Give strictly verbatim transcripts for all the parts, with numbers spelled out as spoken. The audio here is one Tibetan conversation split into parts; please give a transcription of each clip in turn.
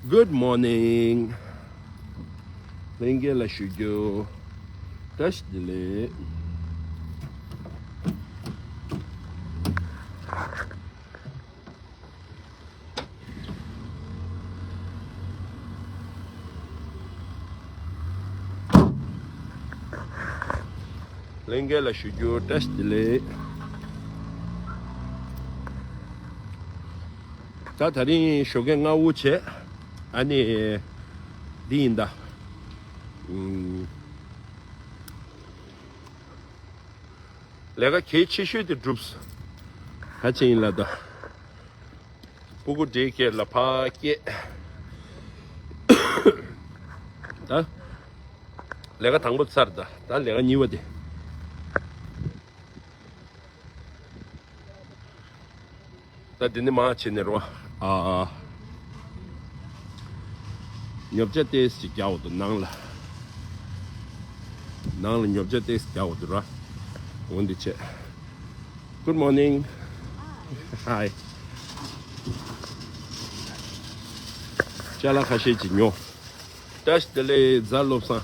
Good morning. ལྷན་རྒྱས་ལ་ཞུ་རྒྱུ། བཀྲ་ཤིས་བདེ་ལེགས། ལྷན་རྒྱས་ལ་ཞུ་རྒྱུ། བཀྲ་ཤིས་བདེ་ལེགས། ད་དེ་རིང་ཞོགས་ཀས་སྔ་པོ་བྱས། ཨ་ནི། འདི་ཡིན་ད། ཨུམ། ལས་ཀ་གལ་ཆེ་ཤོས་དེ་གྲུབ་སོང་། ཧ་ཅང་ཡིན་ལ་ད། སྤུ་གུ་ཌེ་ཁེར་ལ་ཕར་སྐྱེལ། ད། ལས་ཀ་དང་པོ་ཚར་ད། ད་ལས་ཀ་གཉིས་པ་དེ། ད་འདི་ནི་མ་བྱས་ནས་རོ། ཨ། ཉོ་ཆ་ཏོག་ཙམ་རྒྱག་དགོས་འདུག་ནང་ལ། ནང་ལ་ཉོ་ཆ་ཏོག་ཙམ་རྒྱག་དགོས་འདུག་ར། འོ་འདི་བྱས། Good morning. Hi. ཅ་ལག་ཁ་ཤས་ཅིག་ཉོ། བཀྲ་ཤིས་བདེ་ལེགས་རྫ་བློ་བཟང་།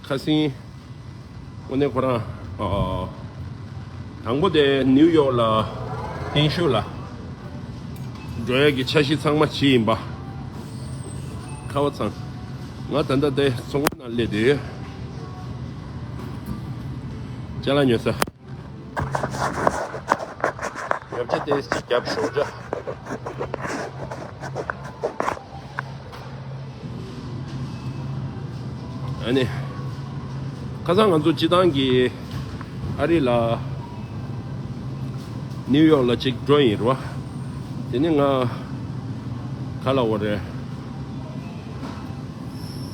ཁ་སང་། དངོས་གནས་ཁོ་རང་། ཨ། དང་པོ་དེ་ནིའུ་ཡོག་ལ་བརྟན་བཞུགས་ལ་འགྲོ་ཡག་གི་འཆར་གཞི་ཚང་མ་བྱས་ཡིན་པ། ཁ་བ་ཚང་། ང་ད་ལྟ་དེ་ཚོང་ཁང་ནང་སླེབས་དུས། ཅ་ལག་ཉོ་ས། ཉོ་ཆ་ཏོག་ཙམ་རྒྱབ་ཞོག་ཅ། ཨ་ནི། ཁ་སང་ང་ཚོ་སྤྱི་བཏང་གི་ཨ་རི་ལ་ནིའུ་ཡོག་ལ་ཅིག་འགྲོ་ཡིན་རོ། དེ་ནི་ང་ག་ལ་འོ་རེད།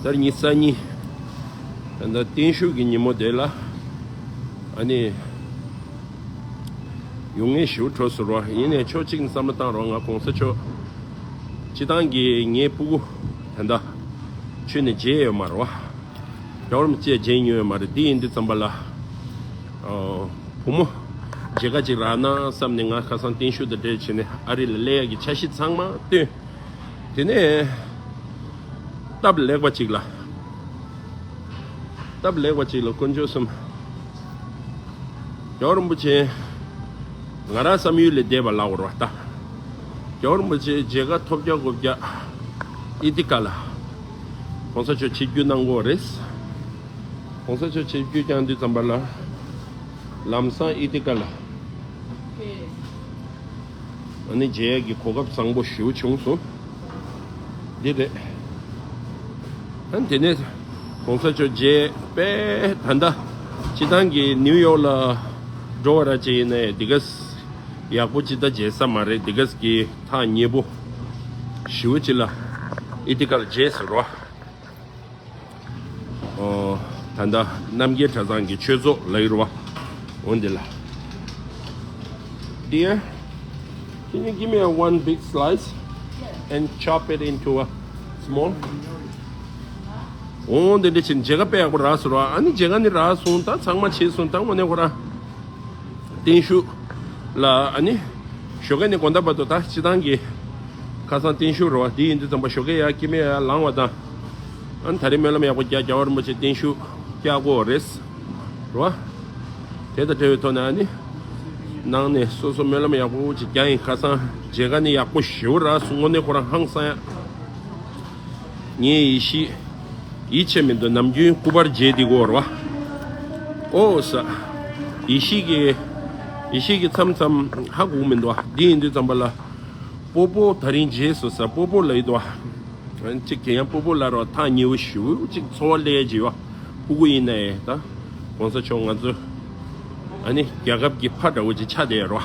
ད་རེས་ཉི་ཤུ་རྩ་གཉིས། ད་ལྟ་བརྟན་བཞུགས་ཀྱི་ཉིན་མོ་དེ་ལ། ཨ་ནི། ཡོང་ངེས་ཞུ་འཕྲོ་ཟེར་བ་ཡིན་ནས་ཕྱོགས་གཅིག་ནས་བསམ་བློ་བཏང་རོགས། ང་གོང་ས་མཆོག་སྤྱི་བཏང་གི་ངའི་སྤུ་གུ་ད་ལྟ་ཆུ་ནས་བརྗེད་ཡོད་མ་རེད་བ། རྒྱལ་བ་རིན་པོ་ཆེ་བརྗེད་མྱོང་ཡོད་མ་རེད། འདི་ཡིན་དུས་ཙམ་པ་ལ། ཨོ། བུ་མོ་མཇལ་ཁ་ཅིག་རག་ན་བསམ་ནས་ང་ཁ་སང་བརྟན་བཞུགས་དང་འབྲེལ་བྱས་ནས་ཨ་རི་ལ་སླེབས་ཡག་གི་འཆར་གཞི་ཚང་མ་བཏོན། དེ་ནས་སྟབས་ལེགས་པ་ཅིག་ལ། སྟབས་ལེགས་པ་ཅིག་ལ་དཀོན་མཆོག་གསུམ། རྒྱལ་བ་རིན་པོ་ཆེ་ང་རང་བསམ་ཡུལ་ལས་འདས་པ་ལབ་དགོས་རེད་བ་ད། རྒྱལ་བ་རིན་པོ་ཆེ་མཇལ་ཁ་ཐོབ་རྒྱག་དགོས་རྒྱག་ཨི་ཐི་ཀ་ལ་གོང་ས་མཆོག་ཆིབས་བསྒྱུར་གནང་དགོས་རེད། གོང་ས་མཆོག་ཆིབས་བསྒྱུར་བསྐྱངས་དུས་ཙམ་པ་ལ་ལམ་སང་ཨི་ཐི་ཀ་ལ། ཨ་ནི་མཇལ་ཡག་གི་གོ་སྐབས་བཟང་པོ་ཞེ་པོ་བྱུང་སོང་། འདི་རེད། ཨ་ནི་དེ་ནས་གོང་ས་མཆོག་མཇལ་པས་ད་ལྟ་སྤྱི་བཏང་གི་ནིའུ་ཡོག་ལ་འགྲོ་བ་ར་ཅིག་ཡིན་ནའི་འདི་ག་ཡག་པོ་ཅིག་ད་མཇལ་ས་མ་རེད། འདི་ག་གི་ཐག་ཉེ་པོ་ཞེ་པོ་ཅིག་ལ་ཨི་ཐི་ཀ་ལ་མཇལ་ཟེར་རོ། ཨོ། ད་ལྟ་རྣམ་རྒྱལ་གྲྭ་ཚང་གི་ཆོས་ཚོགས་ལ་ཡོད་རེད་བ། འོ་འདི་ལ། Dear, can you give me a one big slice and chop it into a small? འོ་འདི་འདྲ་ཕྱིན་མཇལ་ཁ་དཔེ་ཡག་པོ་རག་སོང་ར། ཨ་ནི་མཇལ་ཁ་ནི་རག་སོང་། ད་ཚང་མ་བྱས་སོང་། ད་དངོས་གནས་ཁོ་རང་བརྟན་བཞུགས་ལ་ཨ་ནི་ཞོགས་ཀས་ནས་དགོང་དག་བར་དུ་ད་སྤྱི་བཏང་གི་ཁ་སང་བརྟན་བཞུགས་རེད་བ། འདི་ཡིན་དུས་ཙམ་པ་ཞོགས་ཀས་ཡར་སྐྱེ་དམན་ཡར་ལངས་པ་དང་། ཨ་ནི་ད་རེས་སྨོན་ལམ་ཡག་པོ་རྒྱག་རྒྱལ་བ་རིན་པོ་ཆེ་བརྟན་བཞུགས་རྒྱག་དགོས་རེད། རེད་བ། དེ་དང་འབྲེལ་བའི་ཐོག་ནས་ཨ་ནི་ནང་ནས་སོ་སོ་སྨོན་ལམ་ཡག་པོ་ཅིག་རྒྱག་ཡིན། ཁ་སང་མཇལ་ཁ་ནི་ཡག་པོ་ཞེ་པོ་རག་སོང་། དངོས་གནས་ཁོ་རང་ཧང་སང་ཡ། ངའི་ཡེ་ཤེས་ཡིད་ཆེས་མི་འདུག་ནམ་རྒྱུན་སྐུ་པར་མཇལ་དེ་གོ་ར། ཨོ་ས། ཡེ་ཤེས་ཀྱི་ཡེ་ཤེས་ཀྱི་མཚམས་མཚམས་ཧ་གོ་མི་འདུག་འདི་ཡིན་དུས་ཙམ་པ་ལ། སྤོ་བོ་ད་རིང་མཇལ་སོང་ས། སྤོ་བོ་ལ་ཡི་དོ། གཅིག་དེ་ཡང་སྤོ་བོ་ལ་རོ་ཐག་ཉེ་བོ་ཞེ་པོ་གཅིག་འཚོ་བ་ལས་བྱེད་བ། སྤུ་གུ་ཡིན་ནའི་ད། གོང་ས་མཆོག་ང་ཚོ་ཨ་ནི་རྒྱལ་ཁབ་ཀྱི་ཕ་འདྲ་བོ་ཅིག་ཆགས་བསྡད་ཡོད་རོ།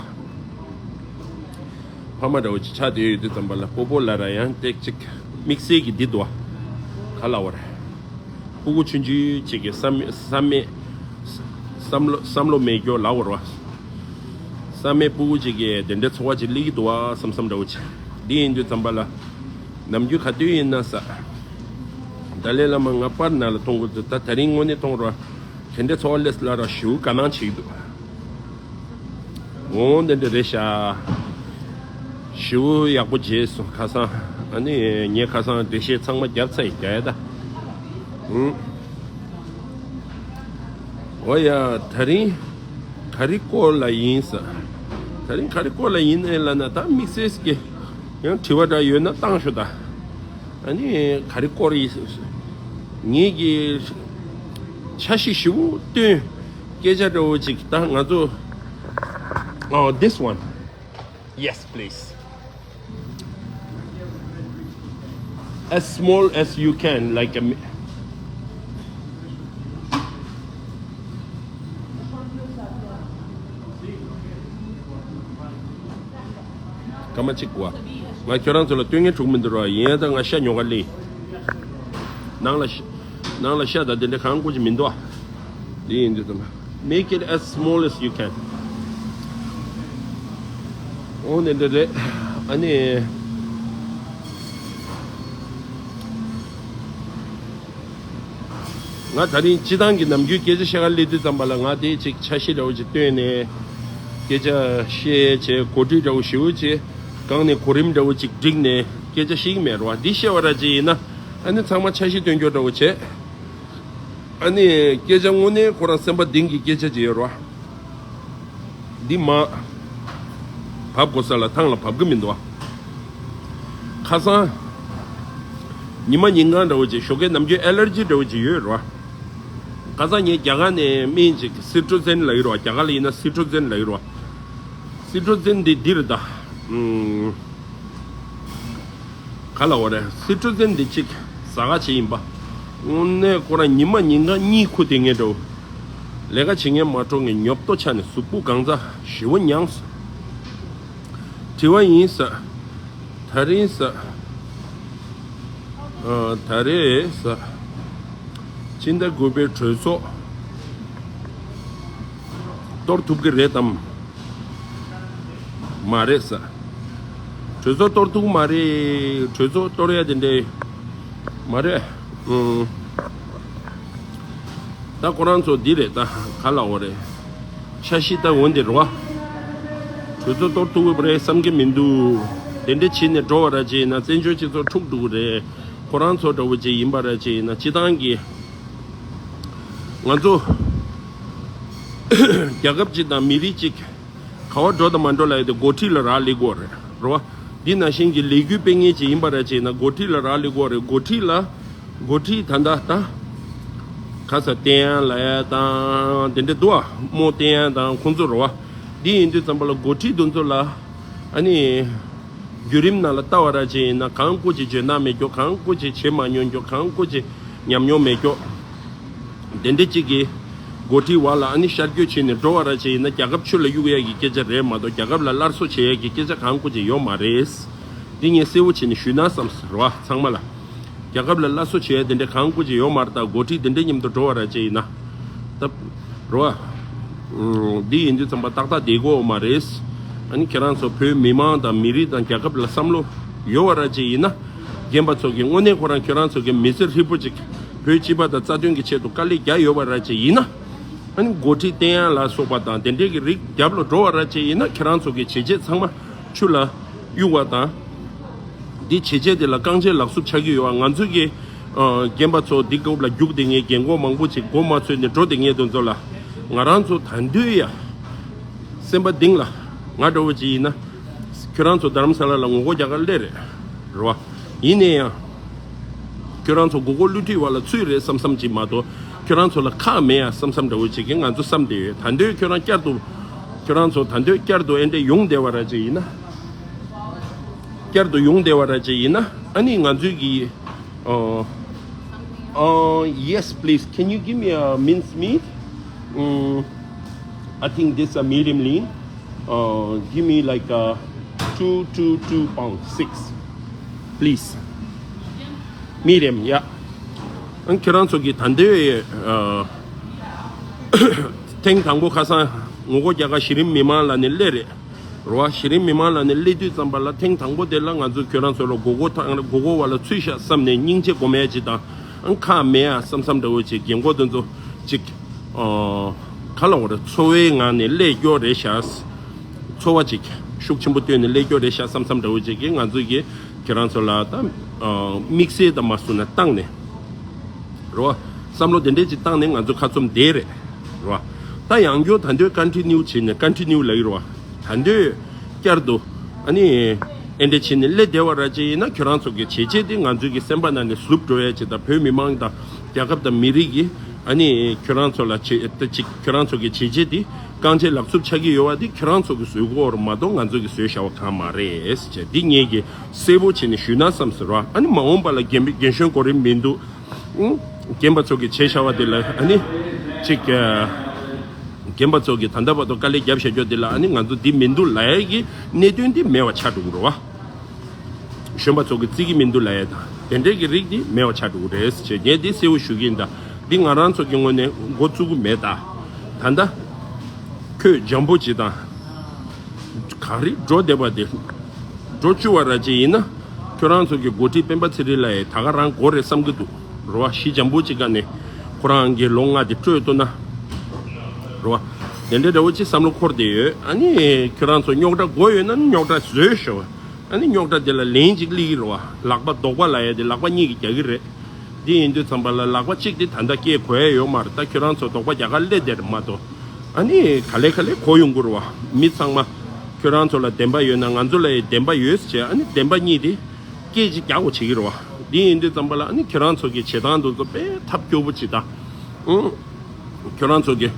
ཕ་མ་འདྲ་བོ་ཅིག་ཆགས་བསྡད་ཡོད་དུས་ཙམ་པ་ལ་སྤོ་བོ་ལ་ར་ཡང་ཏེག་ཅིག་དམིགས་བསལ་གྱི་འདི་འདུག་བ། ག་ལ་བར། སྤུ་གུ་ཆུང་ཆུང་ཅིག་གི་བསམ་བསམ་མེད། བསམ་བློ་བསམ་བློ་མེད་སྐྱོ་ལ་བར་བ། བསམ་མེད་སྤུ་གུ་ཅིག་གི་དེ་འདྲའི་འཚོ་བ་ཅིག་སླེབས་ཀྱི་འདུག་བ་བསམ་བསམ་འདྲ་བོ་ཅིག་འདི་ཡིན་དུས་ཙམ་པ་ལ། ནམ་རྒྱུན་ག་དུས་ཡིན་ན་ས། ཏཱ་ལའི་བླ་མ་ང་པར་ནང་ལ་མཐོང་གི་འདུག་ད་དེ་རིང་དངོས་གནས་མཐོང་རོགས། དེ་འདྲའི་འཚོ་བ་སླེབས་ལ་ར་ཞེ་པོ་དགའ་སྣང་བྱེད་ཀྱི་འདུག་འོང་དེ་འདྲ་རེད་ཤག་ཞེ་པོ་ཡག་པོ་བྱས་སོང་ཁ་སང་། ཨ་ནི་ངས་ཁ་སང་འགྲེལ་བཤད་ཚང་མ་བརྒྱབ་ཚར་ཡིན། རྒྱག་ཡ་ད། ཨུམ། འོ་ཡ། དེ་རིང་ག་རེ་སྐོར་ལ་ཡིན་ཟེར། དེ་རིང་ག་རེ་སྐོར་ལ་ཡིན་ཨེ་ལབ་ན། ད་དམིགས་བསལ་གྱི་ཡང་དྲི་བ་འདྲ་ཡོད་ན་བཏང་ཤོག་ད། ཨ་ནི་ག་རེ་སྐོར་ཡིན་ཟེར། ངེད་ཀྱིས་འཆར་གཞི་ཞེ་པོ་བཏོན། སྐད་ཆ་འདྲ་བོ་ཅིག་ད་ང་ཚོ། Oh, this one. Yes, please. As small as you can, like a mi- སྐར་མ་གཅིག་གོ། ང་ཁྱོད་རང་ཚོ་ལ་སྟོན་མཁན་འགྲོ་གི་མི་འདུག་ར། ཡིན་ཡང་ད་ང་ཤ་ཉོ་ག་སླེབས། ནང་ལ་ཤ་ནང་ལ་ཤ་དང་དེ་འདྲ་གང་དགོས་ཀྱི་མི་འདུག་ཨ། དེ་ཡིན་དུས་ཙམ། Make it as small as you can. འོ་དེ་འདྲ་རེད། ཨ་ནི། ང་དེ་རིང་སྤྱི་བཏང་གི་ནམ་རྒྱུན་སྐད་ཆ་བཤད་ག་སླེབས་དུས་ཙམ་པ་ལ། ང་དེ་ཅིག་འཆར་གཞི་འདྲ་བོ་ཅིག་བཏོན་ནས་སྐད་ཆ་བཤད་བྱས། གོ་སྒྲིག་འདྲ་བོ་ཞེ་པོ་བྱས། སྒང་ནས་གོ་རིམ་འདྲ་བོ་ཅིག་བསྒྲིགས་ནས་སྐད་ཆ་བཤད་ཀྱི་མེད་རོ། འདི་བཤད་པ་ར་ཅིག་ཡིན་ན་ཨ་ནི་ཚང་མ་འཆར་གཞི་སྟོན་རྒྱུ་འདྲ་བོ་བྱས། ཨ་ནི་སྐད་ཆ་དངོས་གནས་ཁོ་རང་སེམས་པ་གཏིང་གི་སྐད་ཆ་ཅིག་ཡོད་རོ། འདི་མ་བབས་དགོས་ས་ལ་ཐང་ལ་བབས་ཀྱི་མི་འདུག་ཨ། ཁ་སང་ཉི་མ་ཉིན་གང་འདྲ་བོ་ཅིག་ཞོགས་ཀས་ནམ་རྒྱུན་ཨེ་ལར་ཇི་འདྲ་བོ་ཅིག་ཡོད་རེད་བ། ཁ་སང་ངས་རྒྱ་གར་ནས་སྨན་ཅིག་སི་ཊྲོ་ཛེན་ལབ་ཀྱི་རེད་བ། རྒྱ་གར་ལ་ཡིན་ན་སི་ཊྲོ་ཛེན་ལབ་ཀྱི་རེད་བ། སི་ཊྲོ་ཛེན་འདི་འདི་རེད་ད། ཨུམ། ག་ལབ་དགོས་རེད། སི་ཊྲོ་ཛེན་འདི་གཅིག་ཟ་ག་བྱེད་ཡིན་པ། དངོས་གནས་ཁོ་རང་ཉི་མ་ཉིན་གང་གཉིད་ཁུག་བསྡད་མཁན་འདྲ་བོ། ལས་ཀ་བྱེད་མཁན་མ་འགྲོ་མཁན་ཉོབ་ཏོ་ཆགས་ནས་གཟུགས་པོ་གང་ཚ་ཞེ་པོ་མྱངས་སོང་། དྲི་བ་ཡིན་ཟེར། དེ་རིང་ཟེར། ཨ། ད་རེས་ཟེར། ཕྱི་ཟླ་དགུ་པའི་གྲོས་ཚོགས་གཏོར་ཐུབ་ཀྱི་རེད་དམ། མ་རེད་ཟེར། གྲོས་ཚོགས་གཏོར་ཐུབ་མ་རེད། གྲོས་ཚོགས་གཏོར་ཡ་དེ་འདྲ་མ་རེད། ཨུམ། ད་ཁོ་རང་ཚོ་འདི་རེད། ད་ག་ལབ་དགོས་རེད། འཆར་གཞི་ད་འོ་འདི་རེད་བ། གྲོས་ཚོགས་གཏོར་ཐུབ་ཀྱི་རེད་བསམ་གྱི་མི་འདུག་དེ་འདྲ་བྱས་ནས་འགྲོ་བ་ར་ཅིག་ཡིན་ན་བཙན་བྱོལ་སྤྱི་ཚོགས་འཁྲུག་འགྲོ་གི་རེད། ཁོ་རང་ཚོ་འདྲ་བོ་ཅིག་ཡིན་པ་ར་ཅིག་ཡིན་ན། སྤྱི་བཏང་གི་ང་ཚོ་རྒྱལ་ཁབ་ཅིག་དང་མི་རིགས་ཅིག་ག་བ་འགྲོ་དང་མ་འགྲོ་ལབ་ཡ་དེ་འགོ་ཁྲིད་ལ་རག་ལས་དགོས་རེད། རེད་བ། འདི་ནང་བཞིན་གྱི་ལས་འགུལ་སྤེལ་མཁན་ཅིག་ཡིན་པ་ར་ཅིག་ཡིན་ན་འགོ་ཁྲིད་ལ་རག་ལས་དགོས་རེད། འགོ་ཁྲིད་ལ། འགོ་ཁྲིད་ད་ལྟ་ད་ག་ས་བསྟེན་ཡ་ལབ་ཡ་དང་དེ་འདྲ་འདུག་ཨ། རྨོ་བསྟེན་ཡ་དང་ཁོང་ཚོ་རེད་བ། འདི་ཡིན་དུས་ཙམ་པ་ལ་འགོ་ཁྲིད་དེ་ཚོ་ལ་ཨ་ནི་བརྒྱུད་རིམ་ནང་ལ་ལྟ་བ་ར་ཅིག་ཡིན་ན། གང་དགོས་ཅིག་འཇོན་ཐང་མེད་རྒྱུ། གང་དགོས་ཅིག་བྱེད་མ་མྱོང་རྒྱུ། གང་དགོས་ཅིག་ཉམས་མྱོང་མེད་རྒྱུ། དེ་འདྲ་གཅིག་གིས་འགོ་ཁྲིད་འོག་ལ་ཨ་ནི་ཤར་བསྐྱོད་བྱས་ནས་འགྲོ་བ་ར་ཅིག་ཡིན་ན། རྒྱལ་ཁབ་ཆུ་ལ་གཡུག་ཡ་གི་སྐད་ཆ་རེད་མ་གཏོགས། རྒྱལ་ཁབ་ལ་སླར་གསོ་བྱེད་ཡ་གི་སྐད་ཆ་གང་དགོས་ཅིག་ཡོད་མ་རེད། འདི་ངས་གསལ་བོ་བྱས་ནས་ཞུས་ན་བསམ་ཟེར་བ་ཚང་མ་ལ། རྒྱལ་ཁབ་ལ་སླར་གསོ་བྱེད་ཡ་དེ་འདྲ་གང་དགོས་ཅིག་ཡོད་མ་རེད། ད་འགོ་ཁྲིད་དེ་འདྲ་མཉམ་དུ་འགྲོ་བ་ར་ཅིག་ཡིན་ན། ད་རེད་བ། འདི་ཡིན་དུས་ཙམ་པ་ཏག་ཏག་བསྡད་དགོས་མ་རེད། ཨ་ནི་ཁྱེད་རང་ཚོ་བོད་མི་མང་དང་མི་རིགས་དང་རྒྱལ་ཁབ་ལ་བསམ་བློ་ཡོད་བ་ར་ཅིག་ཡིན་ན། རྒན་པ་ཚོ་གིས་དངོས་གནས་ཁོ་རང་ཁྱོད་རང་ཚོ་གི་མི་ཚེ་ཧྲིལ་པོ་ཅིག་བོད་སྤྱི་པ་དང་རྩ་དོན་གྱི་ཆེད་དུ་དཀའ་ལས་རྒྱག་ཡོད་པ་ར་ཅིག་ཡིན་ན། ཨ་ནི་འགོ་ཁྲིད་བསྟེན་ཡ་ལ་སོགས་པ་དང་དེ་འདྲའི་གི་རིགས་རྒྱབ་ལ་འགྲོ་བ་ར་ཅིག་ཡིན་ན། ཁྱེད་རང་ཚོ་གི་བྱས་རྗེས་ཚང་མ་ཆུ་ལ་གཡུག་པ་དང་། འདི་བྱས་རྗེས་དེ་ལ་རྐང་རྗེས་ལག་སུབ་ཆགས་ཀྱི་ཡོད་པ། ང་ཚོ་གི་ཨ་རྒན་པ་ཚོ་འདི་སྐབས་ལ་རྒྱུགས་བསྡད་མཁན། རྒན་གོག་མང་པོ་ཅིག་མགོ་མ་ཚོས་ནས་འགྲོ་བསྡད་མཁན་དེ་ཚོ་ལ། ང་རང་ཚོ་ད་དུང་ཡ་སེམས་པ་གཏིང་ལ། ང་འདྲ་བོ་ཅིག་ཡིན་ན། ཁྱོད་རང་ཚོ་རྡ་རམ་ས་ལ་ལ་ངོ་རྒོལ་རྒྱག་ག་སླེབས་རེད། རེད་བ། ཡིན་ན་ཡང་། ཁྱོད་རང་ཚོ་མགོ་སྐོར་བསླུ་བྲིད་བ་ལ་ཚུད་རེད་བསམ་བསམ་ཅིག་མ་གཏོགས། ཁྱོད་རང་ཚོ་ལ་ཁག་མེད་ཡ་བསམ་བསམ་འདྲ་བོ་ཅིག་གིས་ང་ཚོ་བསམ་བསྡད་ཡོད། ད་དུང་ཁྱོད་རང་བསྐྱར་དུ། ཁྱོད་རང་ཚོ་ད་དུང་བསྐྱར་དུ་ཨེ་འདྲས་ཡོང་བསྡད་པ་ར་ཅིག་ཡིན་ན། བསྐྱར་དུ་ཡོང་བསྡད་པ་ར་ཅིག་ཡིན་ན། ཨ་ནི་ང་ཚོའི་གི། ཨ། ཨ། Yes, please. Can you give me a mince meat? Mm, I think this a medium lean. Uh, give me like a two, two, two pound, six, please. Medium, yeah. ཨ། ཁྱེད་རང་ཚོ་གི་ད་ལྟའི། ཨ། ཐེངས་དང་པོ་ཁ་སང་ངོ་རྒོལ་རྒྱག་ག་གཞི་རིམ་མི་མང་ལ་ནི་སླེབས་རེད། རེད་བ། གཞི་རིམ་མི་མང་ལ་ནི་སླེབས་དུས་ཙམ་པ་ལ་ཐེངས་དང་པོ་དེ་ལ་ང་ཚོས་ཁྱོད་རང་ཚོ་ལ་མགོ་སྐོར་ཐང་མགོ་སྐོར་བ་ལ་ཚུད་ཤག་བསམ་ནས་སྙིང་རྗེ་སྒོམ་ཡ་ཅིག་དང་། ཨང་། ཁག་མེད་ཡ་བསམ་བསམ་འདྲ་བོ་ཅིག་རྒན་གོག་དེ་ཚོ་ཅིག་ཨ། ག་ལབ་དགོས་རེད། འཚོ་བའི་ངང་ནས་སླེབས་རྒྱུ་རེད་ཤག་ཚོར་བ་ཅིག་ཤུགས་ཆེན་པོ་བཏོན་ནས་སླེབས་རྒྱུ་རེད་ཤག་བསམ་བསམ་འདྲ་བོ་ཅིག་གིས་ང་ཚོ་གིས་ཁྱོད་རང་ཚོ་ལ་ད་དམིགས་བསལ་དང་མ་སུ་ན་བཏང་ནས་རོ། བསམ་བློ་དེ་འདྲས་ཅིག་བཏང་ནས་ང་ཚོ་ཁ་བཙུམ་བསྡད་རེད་རོ། ད་ཡང་བསྐྱར་ད་འདོད་ཀོན་ཊི་ནིའུ་བྱས་ནས་ཀོན་ཊི་ནིའུ་ལ་ཡོད་རོ། ད་འདོད་བསྐྱར་དུ་ཨ་ནི་ཨེ་འདྲས་བྱས་ནས་སླེབས་བསྡད་པ་ར་ཅིག་ཡིན་ན་ཁྱོད་རང་ཚོ་གི་བྱས་རྗེས་དེ་ང་ཚོ་གི་སེམས་པ་ནང་ནས་ཟུབ་འགྲོ་ཡ་ཅིག་དང་བོད་མི་མང་དང་རྒྱལ་ཁབ་དང་མི་རིགས་ཀྱི་ཨ་ནི་ཁྱོད་རང་ཚོ་ལ་བྱས་ད་ཅིག་ཁྱོད་རང་ཚོ་གི་བྱས་རྗེས་དེ་རྐང་རྗེས་ལག་བཙུགས་ཆགས་ཀྱི་ཡོད་པ་དེ་ཁྱོད་རང་ཚོ་གི་བཟོས་གོ་ར་མ་གཏོགས་ང་ཚོ་གི་བཟོས་བཞག་པ་གང་མ་རེད་ཟེར་བྱས་འདི་ངེད་ཀྱིས་གསལ་པོ་བྱས་ནས་ཞུས་ན་བསམ་ཟེར་བ། ཨ་ནི་མ་འོངས་པ་ལ་རྒན་རྒན་གཞོན་གོ་རིམ་མི་འདུག་ཨུ། རྒན་པ་ཚོ་གི་བྱས་བཞག་པ་དེ་ལ་ཨ་ནི་ཅིག་རྒན་པ་ཚོ་གི་ད་ལྟ་བར་དུ་དཀའ་ལས་བརྒྱབ་བཞག་རྒྱུ་དེ་ལ་ཨ་ནི་ང་ཚོ་འདི་མི་འདུག་ལབ་ཡ་གི་གནད་དོན་འདི་མེད་པ་ཆགས་འགྲོ་གི་རེད་བ། གཞོན་པ་ཚོ་གི་བརྩི་གི་མི་འདུག་ལབ་ཡ་དང་དེ་འདྲའི་གི་རིགས་འདི་མེད་པ་ཆགས་འགྲོ་གི་རེད་ཟེར་བྱས་ངས་འདི་གསལ་པོ་ཞུ་གི་ཡིན། ད་འདི་ང་རང་ཚོ་གི་ངོས་ནས་འགོ་བཙུགས་གི་མེད། ད་ད་ལྟ་ཁོས་འཇམ་པོ་ཅིག་དང་ག་རེ་འགྲོ་བསྡད་པ་དེ་འགྲོ་བཅུག་པ་ར་ཅིག་ཡིན་ན་ཁྱོད་རང་ཚོ་གི་འགོ་ཁྲིད་སྤེན་པ་ཚེ་རིང་ལགས་ཡིས་ད་ག་རང་དགོས་རེད་བསམ་གི་འདུག་རེད་བ། ཞི་འཇམ་པོ་ཅིག་ག་ནས་ཁོ་རང་གི་ལོ་ལྔ་དེ་སྤྲོད་ཐུབ་ན་རེད་བ། དེ་འདྲའི་འདྲ་བོ་ཅིག་བསམ་བློ་འཁོར་བསྡད་ཡོད། ཨ་ནི་ཁྱོད་རང་ཚོ་རྙོག་དྲ་དགོས་ཡོད་ན་རྙོག་དྲ་བཟོས་ཤོག་ཨ་ནི་རྙོག་དྲ་དེ་ལ་ལན་ཅིག་སླེབས་ཀྱི་རེད་བ། ལག་པ་རྡོག་པ་ལབ་ཡ་དེ་ལག་པ་གཉིས་ཀྱིས་རྒྱག་གི་རེད། འདི་ཡིན་དུས་ཙམ་པ་ལ་ལག་པ་གཅིག་དེ་ད་ལྟ་སྐྱེས་གོ་ཡ་ཡོད་མ་རེད། ད་ཁྱོད་རང་ཚོ་རྡོག་པ་རྒྱག་ག་སླེབས་བསྡད་རེད་མ་གཏོགས། ཨ་ནི་ག་ལེ་ག་ལེ་གོ་ཡོང་གི་རེད་བ། མི་ཚང་མ་ཁྱོད་རང་ཚོ་ལ་བདེན་པ་ཡོད་ན་ང་ཚོ་ལ་ཡང་བདེན་པ་ཡོད་ཟེར་བྱས་ཨ་ནི་བདེན་པ་གཉིས་དེ་སྐད་ཅིག་རྒྱག་དགོས་བྱེད་ཀྱི་རེད་བ། འདི་ཡིན་དུས་ཙམ་པ་ལ་ཨ་ནི་ཁྱོད་རང་ཚོ་གི་བྱེད་སྟངས་དེ་ཚོ་དཔེ་ཐབས་སྐྱོ་པོ་ཅིག་དང་། ཨང་། ཁྱོད་རང་ཚོ་གི་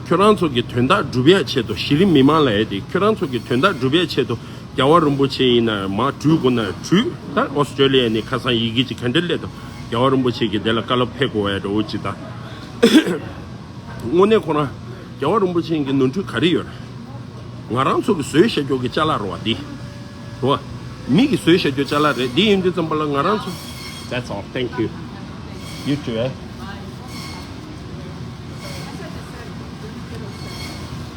ཁྱོད་རང་ཚོ་གི་དོན་དག་སྒྲུབ་ཡ་ཆེད་དུ། གཞི་རིམ་མི་མང་ལ་ཡ་དེ་ཁྱོད་རང་ཚོ་གི་དོན་དག་སྒྲུབ་ཡ་ཆེད་དུ་རྒྱལ་བ་རིན་པོ་ཆེ་ཡིན་ན་མར་བྲོས་དགོས་ན་བྲོས། ད་ཨོ་སི་ཀྲོ་ལི་ཡ་ནས་ཁ་སང་ཡི་གེ་ཅིག་ག་འདྲ་སླེབས་འདུག་རྒྱལ་བ་རིན་པོ་ཆེ་གི་དེ་ལ་བཀའ་སློབ་ཕེབས་དགོས་པའི་འདྲ་བོ་ཅིག་དང་། དངོས་གནས་ཁོ་རང་རྒྱལ་བ་རིན་པོ་ཆེ་གི་ནོར་འཁྲུལ་ག་རེ་ཡོད་རེད། ང་རང་ཚོ་གི་བཟོས་བཞག་རྒྱུ་གི་ཅ་ལག་རེད་བ་འདི། རེད་བ། མི་གི་བཟོས་བཞག་རྒྱུ་ཅ་ལག་རེད། འདི་ཡིན་དུས་ཙམ་པ་ལ་ང་རང་ཚོ། That's all. Thank you. You too, eh?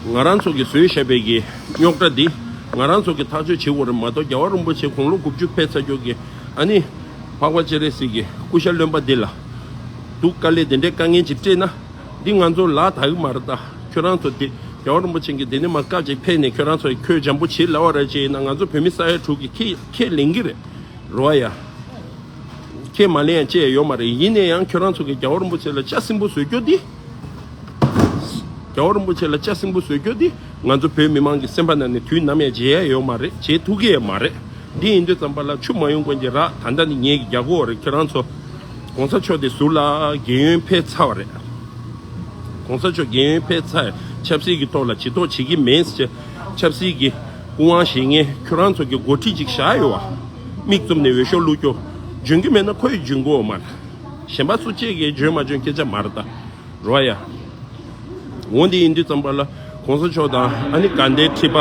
ང་རང་ཚོ་གི་བཟོས་བཞག་པའི་གི་རྙོག་དྲ་འདི་ང་རང་ཚོ་གི་ཐག་གཅོད་བྱེད་དགོས་རེད་མ་གཏོགས། རྒྱལ་བ་རིན་པོ་ཆེ་དགུང་ལོ་དགུ་བཅུ་ཕེབས་ཚར་རྒྱུ་གི་ཨ་ནི་འཕགས་པ་སྤྱན་རས་གཟིགས་ཀྱི་སྐུ་ཤ་རློན་པ་འདི་ལ་སྡུག་དཀའ་ལས་དེ་འདྲའི་དཀའ་ངལ་ཅིག་སྤྲད་ན། འདི་ང་ཚོ་ལག་ཐག་གི་མ་རེད། ད་ཁྱོད་རང་ཚོ་འདི་རྒྱལ་བ་རིན་པོ་ཆེ་གི་འདི་ནས་མར་སྐབས་ཅིག་ཕེབས་ནས་ཁྱོད་རང་ཚོ་ཁྱོད་འཇམ་པོ་བྱེད་ལབ་པ་ར་ཅིག་ཡིན་ན་ང་ཚོ་བོད་མི་ས་ཡ་དྲུག་གི་ཁས་ཁས་ལེན་གི་རེད། རེད་བ་ཡ། ཁས་མ་ལེན་ཡང་ཅི་ཡང་ཡོད་མ་རེད། ཡིན་ན་ཡང་ཁྱོད་རང་ཚོ་གི་རྒྱལ་བ་རིན་པོ་ཆེ་ལ་ལྕགས་སྲིན་པོ་བཟོས་རྒྱུ་འདི། རྒྱལ་བ་རིན་པོ་ཆེ་ལ་ལྕགས་སྲིན་པོ་བཟོས་རྒྱུ་འདི་ང་ཚོ་བོད་མི་མང་གི་སེམས་པ་ནང་ནས་དུས་ནམ་ཡང་བརྗེད་ཡ་ཡོད་མ་རེད། བརྗེད་ཐུབ་ཀྱི་ཡང་མ་རེད། འདི་ཡིན་དུས་ཙམ་པ་ལ་ཆུ་མ་ཡོང་མཁན་གྱི་རགས། ད་ལྟ་ནི་ངེད་ཀྱི་རྒྱ་སྒོ་རེད། ཁྱོད་རང་ཚོ་གོང་ས་མཆོག་དེ་ཟུར་ལ་རྒན་ཡོལ་ཕེབས་ཚར་བ་རེད། གོང་ས་མཆོག་རྒན་ཡོལ་ཕེབས་ཚར། ཆབ་སྲིད་ཀྱི་ཐོག་ལ་ཇུས་གཏོགས་བྱེད་ཀྱི་མེད་ཟེར། ཆབ་སྲིད་ཀྱི་སྐུ་དབང་བཞེས་མཁན་ཁྱོད་རང་ཚོ་གི་འགོ་ཁྲིད་ཅིག་བཞག་ཡོད་བ། མིག་བཙུམ་ནས་འོས་ཤོག་བླུག་རྒྱུ། འཇོན་གྱི་མེད་ན་ཁོ་ཡི་འཇོན་གོ་མ་རེད། གཞན་པ་སུ་གཅིག་གིས་འཇོན་མ་འཇོན་སྐད་ཆ་མ་རེད་ད། རོ་ཡ། འོ་འདི་ཡིན་དུས་ཙམ་པ་ལ་གོང་ས་མཆོག་དང་ཨ་ནི་དགའ་ལྡན་ཁྲི་པ།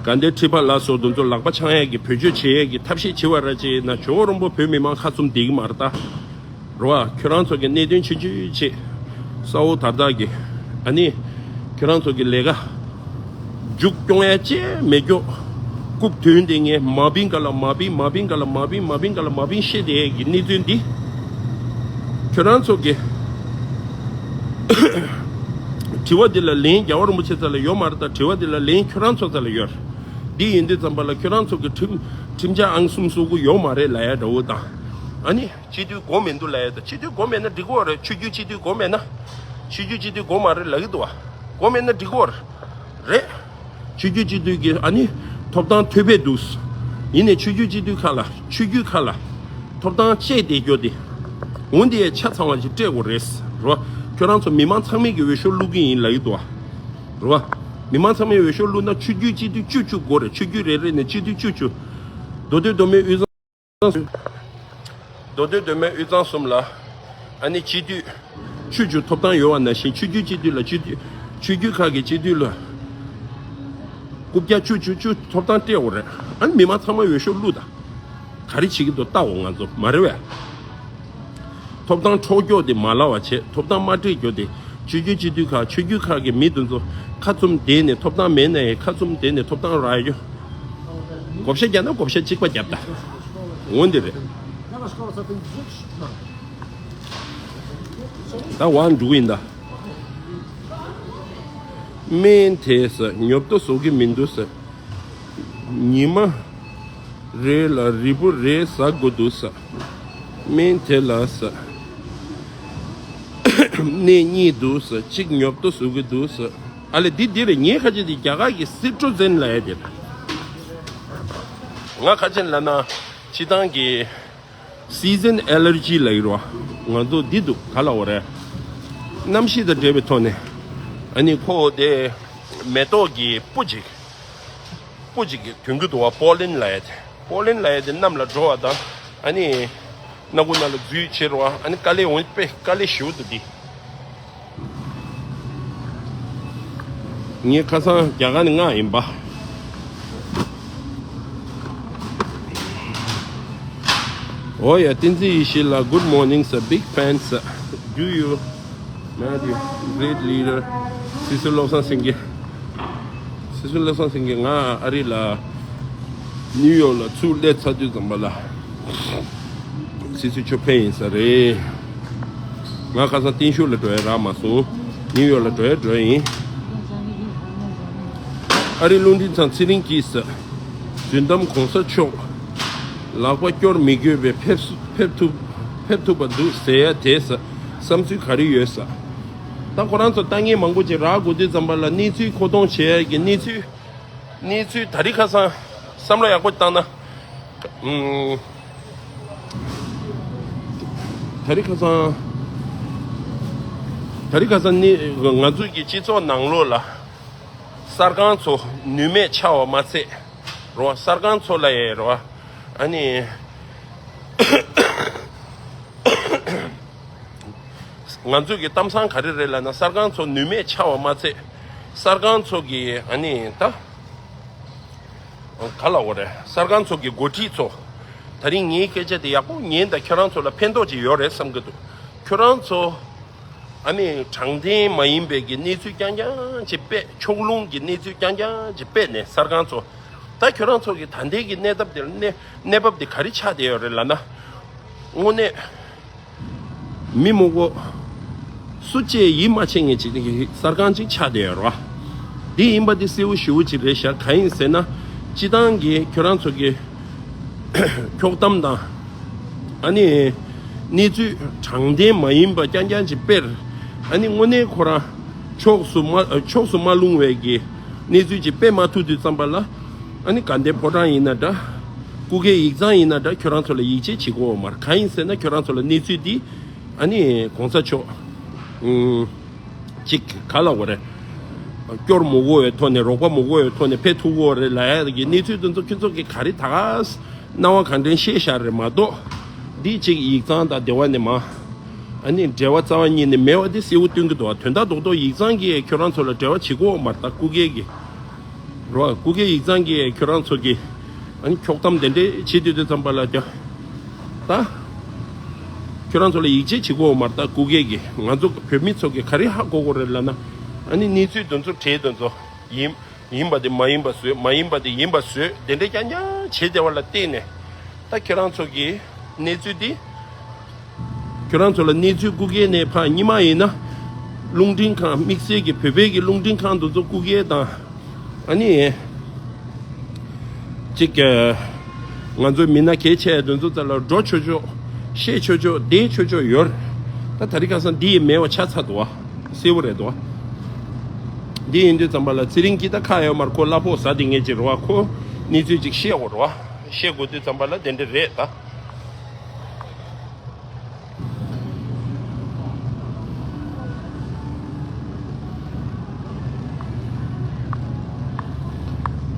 དགའ་ལྡན་ཁྲི་པ་ལ་སོགས་དེ་ཚོ་ལག་པ་འཆང་ཡས་ཀྱི་བེད་སྤྱོད་བྱེད་ཡས་ཀྱི་ཐབས་ཤེས་བྱེད་པ་ར་ཅིག་ཡིན་ན་ཇོ་བོ་རིན་པོ་བོད་མི་མང་ཁ་བཙུམ་བསྡད་ཀྱི་མ་རེད་ད། རོ་ཨ། ཁྱོད་རང་ཚོ་གི་གནད་དོན་ཆུང་ཆུང་ཅིག་གསལ་བོ་དར་དར་གྱི། ཨ་ནི་ཁྱོད་རང་ཚོ་གི་ལས་ཀ་མཇུག་སྐྱོང་ཡ་ཅི་མེད་རྒྱུ། རྐུབ་དོན་དེ་ངས་མ་བིན་ག་ལ་མ་བིན་མ་བིན་ག་ལ་མ་བིན་མ་བིན་ག་ལ་མ་བིན་བཤད་དེ་གི་གནས་ཚུལ་འདི། ཁྱོད་རང་ཚོ་གི་དྲི་བ་འདི་ལ་ལན་རྒྱལ་བ་རིན་པོ་ཆེ་རྩ་ལ་ཡོད་མ་རེད། ད་དྲི་བ་འདི་ལ་ལན་ཁྱོད་རང་ཚོ་རྩ་ལ་ཡོད་རེད། འདི་ཡིན་དུས་ཙམ་པ་ལ་ཁྱོད་རང་ཚོ་གི་ཁྲིམས་ཁྲིམས་འཆར་ཨང་གསུམ་བཟོ་གི་ཡོད་མ་རེད་ལབ་ཡ་འདྲ་བོ་དང་། ཨ་ནི། སྤྱི་འཐུས་དགོས་མི་འདུག་ལབ་ཡ་དང་། སྤྱི་འཐུས་དགོས་མེད་ན་འགྲིག་གི་རེད། ཆོས་བརྒྱུད་སྤྱི་འཐུས་དགོས་མེད་ན། ཆོས་བརྒྱུད་སྤྱི་འཐུས་དགོས་མ་རེད་ལབ་ཀྱི་འདུག་བ། དགོས་མེད་ན་འགྲིག་གི་རེད། ཆོས་བརྒྱུད་སྤྱི་འཐུས་ཀྱི་ཨ་ནི་ཐོབ་ཐང་ཐོབ་པའི་འདུག་ཡིན་ནའི་ཆོས་བརྒྱུད་སྤྱི་འཐུས་ཁག་ལ་ཆོས་བརྒྱུད་ཁག་ལ་ཐོབ་ཐང་བཅད་བསྡད་རྒྱུ་དེ། འོན་ཏེ་ཆ་ཚང་བ་ཞིག་སྤྲད་དགོས་རེད། རོ། ཁྱོད་རང་ཚོ་མི་མང་ཚང་མས་ཀྱི་འོས་ཤོག་བླུག་གི་ཡིན་ལབ་ཀྱི་འདུག་བ། རོ། མི་མང་ཚང་མས་འོས་ཤོག་བླུག་ན་ཆོས་བརྒྱུད་སྤྱི་འཐུས་བཅུ་བཅུ་དགོས་རེད། ཆོས་བརྒྱུད་རེ་རེ་ནས་སྤྱི་འཐུས་བཅུ་བཅུ། མདོ་སྟོད་མདོ་སྨད་དབུས་གཙང་། མདོ་སྟོད་མདོ་སྨད་དབུས་གཙང་གསུམ་ལ་ཨ་ནི་སྤྱི་འཐུས་བཅུ་བཅུ་ཐོབ་ཐང་ཡོད་པ་ནང་བཞིན་ཆོས་བརྒྱུད་སྤྱི་འཐུས་ལ་སྤྱི་འཐུས་ཆོས་བརྒྱུད་ཁག་གི་སྤྱི་འཐུས་ལ་རྐུབ་བཀྱག་བཅུ་བཅུ་བཅུ་ཐོབ་ཐང་སྤྲད་དགོས་རེད། ཨ་ནི་མི་མང་ཚང་མ་འོས་ཤོག་བླུགས་དང་། ག་རེ་བྱེད་ཀྱི་འདུག་ལྟ་འོ་ང་ཚོ་མ་རེད་བས། ཐོབ་ཐང་འཕྲོག་རྒྱུ་དེ་མ་ལབ་པ་བྱས། ཐོབ་ཐང་མ་སྤྲད་རྒྱུ་དེ་ཆོས་བརྒྱུད་སྤྱི་འཐུས་ཁག་ཆོས་བརྒྱུད་ཁག་གི་མི་དེ་ཚོ་ཁ་བཙུམ་བསྡད་ནས་ཐོབ་ཐང་མེད་ན་ཡང་ཁ་བཙུམ་བསྡད་ནས་ཐོབ་ཐང་རག་རྒྱུ། བགོ་བཤའ་རྒྱག་ན་བགོ་བཤའ་གཅིག་པ་རྒྱབ་ད། འོ་འདི་རེད། ད་བ་འགྲོ་གི་ཡིན་ད། སྨན་དེས་ཉོབ་ཏོ་བཟོ་གི་མི་འདུག་ཟེར། ཉི་མ་རེ་ལ་རིལ་བུ་རེ་ཟ་དགོས་འདུག་ཟེར། སྨན་དེ་ལ་ཟེར། གནས་གཉིས་འདུག་ཟེར། གཅིག་ཉོབ་ཏོ་བཟོ་གི་འདུག་ཟེར། ཨ་ལེ་འདི་འདི་རེད། ངའི་ཁ་ཆེ་འདི་རྒྱ་གར་གྱི་སི་ཊྲོ་ཛེན་ལབ་ཡ་དེ་རེད། ང་ཁ་ཆེ་ལབ་ན་སྤྱི་བཏང་གི་སི་ཛན་ཨེ་ལར་ཇི་ལབ་ཡོད་རེད་བ། ང་ཚོ་འདི་འདུག་ག་ལབ་དགོས་རེད། གནམ་གཤིས་དང་འབྲེལ་བའི་ཐོག་ནས། ཨ་ནི་ཁོ་དེ་མེ་ཏོག་གི་སྤུ་ཅིག་སྤུ་ཅིག་གི་དོན་གྱི་འདུག་བ། པོ་ལིན་ལབ་ཡ་དེ། པོ་ལིན་ལབ་ཡ་དེ་གནམ་ལ་འགྲོ་བ་དང་། ཨ་ནི་སྣ་ཁུག་ནང་ལ་འཛུལ་བྱེད་རོགས། ཨ་ནི་དཀའ་ལས་འོང་། དཔེ་དཀའ་ལས་ཞེ་པོ་འདུག་འདི། ངའི་ཁ་སང་རྒྱ་གར་ནས་མངགས་ཡིན་པ། ཨོ་ཡ། བསྟན་འཛིན་ཡེ་ཤེས་ལགས། Good morning sir, big fan sir. Do you Matthew, great leader. སྲིད་ཟུར་བློ་བཟང་སེང་གེ། སྲིད་ཟུར་བློ་བཟང་སེང་གེ། ང་ཨ་རི་ལ་ནིའུ་ཡོག་ལ་ཚུར་སླེབས་ཚར་དུས་ཙམ་པ་ལ། སྲིད་ཟུར་མཆོག་ཕེབས་ཡིན་ས་རེད། ང་ཁ་སང་བརྟན་བཞུགས་ལ་འགྲོ་ཡ་རག་མ་སོང་། ནིའུ་ཡོག་ལ་འགྲོ་ཡ་འགྲོ་ཡིན། ཨ་རི་རླུང་འཕྲིན་ཚང་ཚེ་རིང་སྐྱིད་ཟེར། རྫུན་གཏམ་གོང་ས་མཆོག་ལག་པ་སྐྱོར་མི་དགོས་པའི་ཕེབས་ཕེབས་ཐུབ་ཕེབས་ཐུབ་པ་འདུག་ཟེར་ཡ་དེ་ཟེར། བསམ་ཚུལ་ག་རེ་ཡོད་ཟེར། ད་ཁོ་རང་ཚོ་ལྟ་མཁན་མང་པོ་ཅིག་རག་དགོས་དུས་ཙམ་པ་ལ་གནས་ཚུལ་མཁོ་གཏོང་བྱེད་ཡ་གི་གནས་ཚུལ། གནས་ཚུལ་ད་རེས་ཁ་སང་བསམ་བློ་ཡག་པོ་བཏང་ན། ཨུམ། ད་རེས་ཁ་སང་། ད་རེས་ཁ་སང་ནི་ང་ཚོའི་གི་སྤྱི་ཚོགས་ནང་ལོགས་ལ་གསར་ཁང་ཚོ་ནུས་མེད་ཆགས་པ་མ་ཚད་རོ། གསར་ཁང་ཚོ་ལ་ཡ་རོ། ཨ་ནི། ང་ཚོས་ཀྱི་གཏམ་བཟང་ག་རེ་རེད་ལབ་ན། གསར་ཁང་ཚོ་ནུས་མེད་ཆགས་པ་མ་ཚད། གསར་ཁང་ཚོ་གི་ཨ་ནི་ད་ག་ལབ་དགོས་རེད། གསར་ཁང་ཚོ་གི་འགོ་ཁྲིད་ཚོ། ད་རིང་ངའི་སྐད་ཆ་དེ་ཡག་པོ་ཉན་དང་། ཁྱོད་རང་ཚོ་ལ་ཕན་ཐོགས་ཅིག་ཡོད་རེད་བསམ་གྱི་འདུག་ཁྱོད་རང་ཚོ་ཨ་ནི་དྲང་བདེན་མ་ཡིན་པའི་གི་གནས་ཚུལ་རྐྱང་རྐྱང་ཅིག་སྤེལ། ཕྱོགས་ལྷུང་གི་གནས་ཚུལ་རྐྱང་རྐྱང་ཅིག་སྤེལ་ནས། གསར་ཁང་ཚོ། ད་ཁྱོད་རང་ཚོ་གི་ད་ལྟའི་གི་གནས་སྟངས་དེ་ལ་གནས་གནས་བབ་དེ་ག་རེ་ཆགས་བསྡད་ཡོད་རེད་ལབ་ན། དངོས་གནས། མི་མང་པོ་སུ་གཅིག་ཡིད་མ་ཆེས་མཁན་ཅིག་གི་གསར་ཁང་ཅིག་ཆགས་བསྡད་ཡོད་རེད་བ། འདི་ཡིན་པ་འདི་གསལ་པོ་ཞེ་པོ་ཅིག་རེད་ཤག་གང་ཡིན་ཟེར་ན། སྤྱི་བཏང་གི་ཁྱོད་རང་ཚོ་གི་འཁྱོག་གཏམ་དང་། ཨ་ནི་གནས་ཚུལ་དྲང་བདེན་མ་ཡིན་པ་རྐྱང་རྐྱང་ཅིག་སྤེལ། ཨ་ནི་དངོས་གནས་ཁོ་རང་ཕྱོགས་སུ་མ་ཕྱོགས་སུ་མ་ལྷུང་བའི་གི་གནས་ཚུལ་ཅིག་སྤེལ་མ་ཐུབ་དུས་ཙམ་པ་ལ། ཨ་ནི་དགའ་ལྡན་ཕོ་བྲང་ཡིན་ན་འདྲ། སྐུ་སྒེར་ཡིག་ཚང་ཡིན་ན་འདྲ། ཁྱོད་རང་ཚོ་ལ་ཡིད་ཆེས་བྱེད་ཀྱི་ཡོད་མ་རེད། གང་ཡིན་ཟེར་ན་ཁྱོད་རང་ཚོ་ལ་གནས་ཚུལ་འདི་ཨ་ནི་གོང་ས་མཆོག་ཨུམ། ཅིག་ག་ལབ་དགོས་རེད། སྐྱོར་མ་དགོས་པའི་ཐོག་ནས། རོགས་པ་མ་དགོས་པའི་ཐོག་ནས་ཕེབས་ཐུབ་ཀྱི་ཡོད་རེད་ལབ་ཡ་གི་གནས་ཚུལ་དེ་ཚོ་ཁྱོད་ཚོ་གིས་ག་རེ་ད་ག་སྣང་བ་གང་དྲན་བཤད་བཞག་རེད་མ་གཏོགས། འདི་ཅིག་ཡིག་ཚང་དང་སྡེ་བ་ནས་མ། ཨ་ནི་འབྲེལ་བ་རྩ་བ་ཉིད་ནས་མེད་པ་འདི་གསལ་པོ་སྟོན་གྱི་འདུག་བ། དོན་དག་རྡོག་རྡོག་ཡིག་ཚང་གིས་ཁྱོད་རང་ཚོ་ལ་འབྲེལ་བ་བྱེད་ཀྱི་ཡོད་མ་རེད། ད་སྐུ་སྒེར་གྱི་རོ། སྐུ་སྒེར་ཡིག་ཚང་གིས་ཁྱོད་རང་ཚོ་གི་ཨ་ནི་འཁྱོག་གཏམ་དེ་འདྲས་བྱེད་དུས་དུས་ཙམ་པ་ལ་ཀྱང་། ད་ཁྱོད་རང་ཚོ་ལ་ཡིད་ཆེས་བྱེད་ཀྱི་ཡོད་མ་རེད། ད་སྐུ་སྒེར་གྱི་ང་ཚོ་བོད་མི་ཚོ་གི་ག་རེ་ཧ་གོ་དགོས་རེད་ལབ་ན། ཨ་ནི་གནས་ཚུལ་དེ་ཚོ་གྲས་དེ་ཚོ་ཡིན་ཡིན་པ་དེ་མ་ཡིན་པ་བཟོས། མ་ཡིན་པ་དེ་ཡིན་པ་བཟོས། དེ་འདྲས་རྐྱང་རྐྱང་བྱེད་བསྡད་པ་ལ་བརྟེན་ནས། ད་ཁྱོད་རང་ཚོ་གི་གནས་ཚུལ་འདི། ཁྱོད་རང་ཚོ་ལ་གནས་ཚུལ་སྐུ་སྒེར་ནས་ཕར་སྔོན་མ་ཡིན་ན། རླུང་འཕྲིན་ཁང་། དམིགས་བསལ་གྱི་བོད་པའི་གི་རླུང་འཕྲིན་ཁང་དེ་ཚོ་སྐུ་སྒེར་དང་། ཨ་ནི་ཅིག་ང་ཚོའི་མི་སྣ་གལ་ཆེ་དེ་ཚོ་རྩ་ལ་འགྲོ་ཆོག་ཆོག་བཤད་ཆོག་ཆོག་བསྡད་ཆོག་ཆོག་ཡོད་རེད། ད་ད་རེས་ཁ་སང་འདི་ཡི་མེད་པ་ཆགས་ཚར་འདུག་བ། གསལ་པོ་རེད་འདུག་བ། འདི་ཡིན་དུས་ཙམ་པ་ལ་ཚེ་རིང་སྐྱིད་ད་ཁག་ཡོད་མ་རེད། ཁོ་གླ་ཕོགས་ཟ་བསྡད་མཁན་ཅིག་རེད་བ། ཁོ་གནས་ཚུལ་ཅིག་བཤད་དགོས་རེད་བ། བཤད་དགོས་དུས་ཙམ་པ་ལ་དེ་འདྲ་རེད་ད།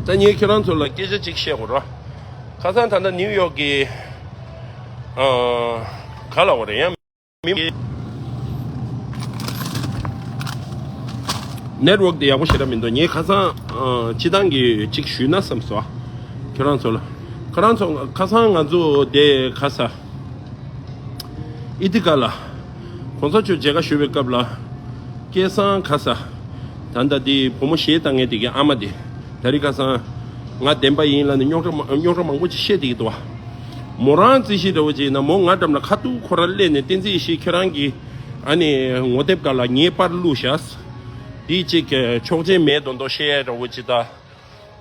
ད་ངས་ཁྱེད་རང་ཚོ་ལ་སྐད་ཆ་གཅིག་བཤད་དགོས་རེད། ཁ་སང་ད་ལྟ་ནིའུ་ཡོག་གི་ཨ། ག་ལབ་དགོས་རེད། ཡང་མི་ནེཊ་ཝོག་དེ་ཡག་པོ་ཞེ་དྲག་མི་འདུག་ངས་ཁ་སང་ཨ། སྤྱི་བཏང་གི་གཅིག་ཞུས་ན་བསམ་སོང་། ཁྱེད་རང་ཚོ་ལ། ཁྱེད་རང་ཚོ་ཁ་སང་ང་ཚོ་དེ་ག་ས། ཨི་ཐི་ཀ་ལ། གོང་ས་མཆོག་མཇལ་ཁ་ཞུ་བའི་སྐབས་ལ། སྐལ་བཟང་ག་ས། ད་ལྟ་དེ་བུ་མོ་གཞས་བཏང་མཁན་དེ་གི་ཨ་མ་དེ། ད་རེས་ཁ་སང་། ང་བདེན་པ་ཡིན་ལབ་ནས་རྙོག་དྲ་མ་རྙོག་དྲ་མང་པོ་ཅིག་བཤད་བསྡད་ཀྱི་འདུག་བ། མོ་རང་རྩིས་གཞི་འདྲ་བོ་ཅིག་ཡིན་ན་མོ་ང་འགྲམ་ལ་ཁ་ཐུག་ཁོ་རང་སླེབས་ནས། བསྟན་འཛིན་ཡེ་ཤེས་ཁྱེད་རང་གི་ཨ་ནི་ངོ་དེབ་སྒང་ལ་ངའི་པར་བླུགས་ཤག་འདི་ཅིག་ཆོག་མཆན་མེད་མདོག་མདོག་བཤད་ཡ་འདྲ་བོ་ཅིག་ད།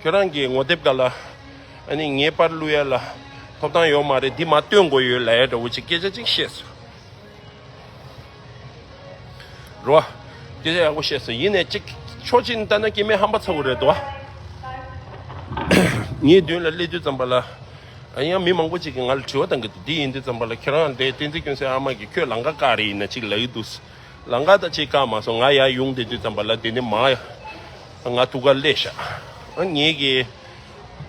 ཁྱོད་རང་གི་ངོ་དེབ་སྒང་ལ་ ཨ་ནི་ངའི་པར་བླུག་ཡ་ལ་ཐོབ་ཐང་ཡོད་མ་རེད། འདི་མར་སྟོན་དགོས་ཡོད་ལབ་ཡ་འདྲ་བོ་ཅིག་སྐད་ཆ་ཅིག་བཤད་སོང་། རོ། སྐད་ཆ་ཡག་པོ་བཤད་སོང་། ཡིན་ནའི་ཅིག་ཕྱོགས་གཅིག་ནས་བལྟས་ན་སྐྱེ་དམན་ཧམ་པ་ཚ་བོ་རེད་དོ། ངའི་མདུན་ལ་སླེབས་དུས་ཙམ་པ་ལ། ཨ་ཡང་མི་མང་པོ་ཅིག་གིས་ང་ལ་དྲི་བ་བཏང་གི་འདུག་འདི་ཡིན་དུས་ཙམ་པ་ལ་ཁྱེད་རང་འདྲའི་བསྟན་འཛིན་ཀུན་གསལ་ཨ་མ་གིས་ཁྱོད་ལམ་ཁ་བཀག་རེད་ཡིན་ན་ཅིག་ལབ་ཀྱི་འདུག་ལམ་ཁ་ད་ཅིག་བཀག་མ་སོང་། ང་ཡར་ཡོང་བསྡད་དུས་ཙམ་པ་ལ་དེ་ནས་མར་ང་ཐུག་ག་སླེབས་ཤག་ཨ་ངེད་ཀྱིས་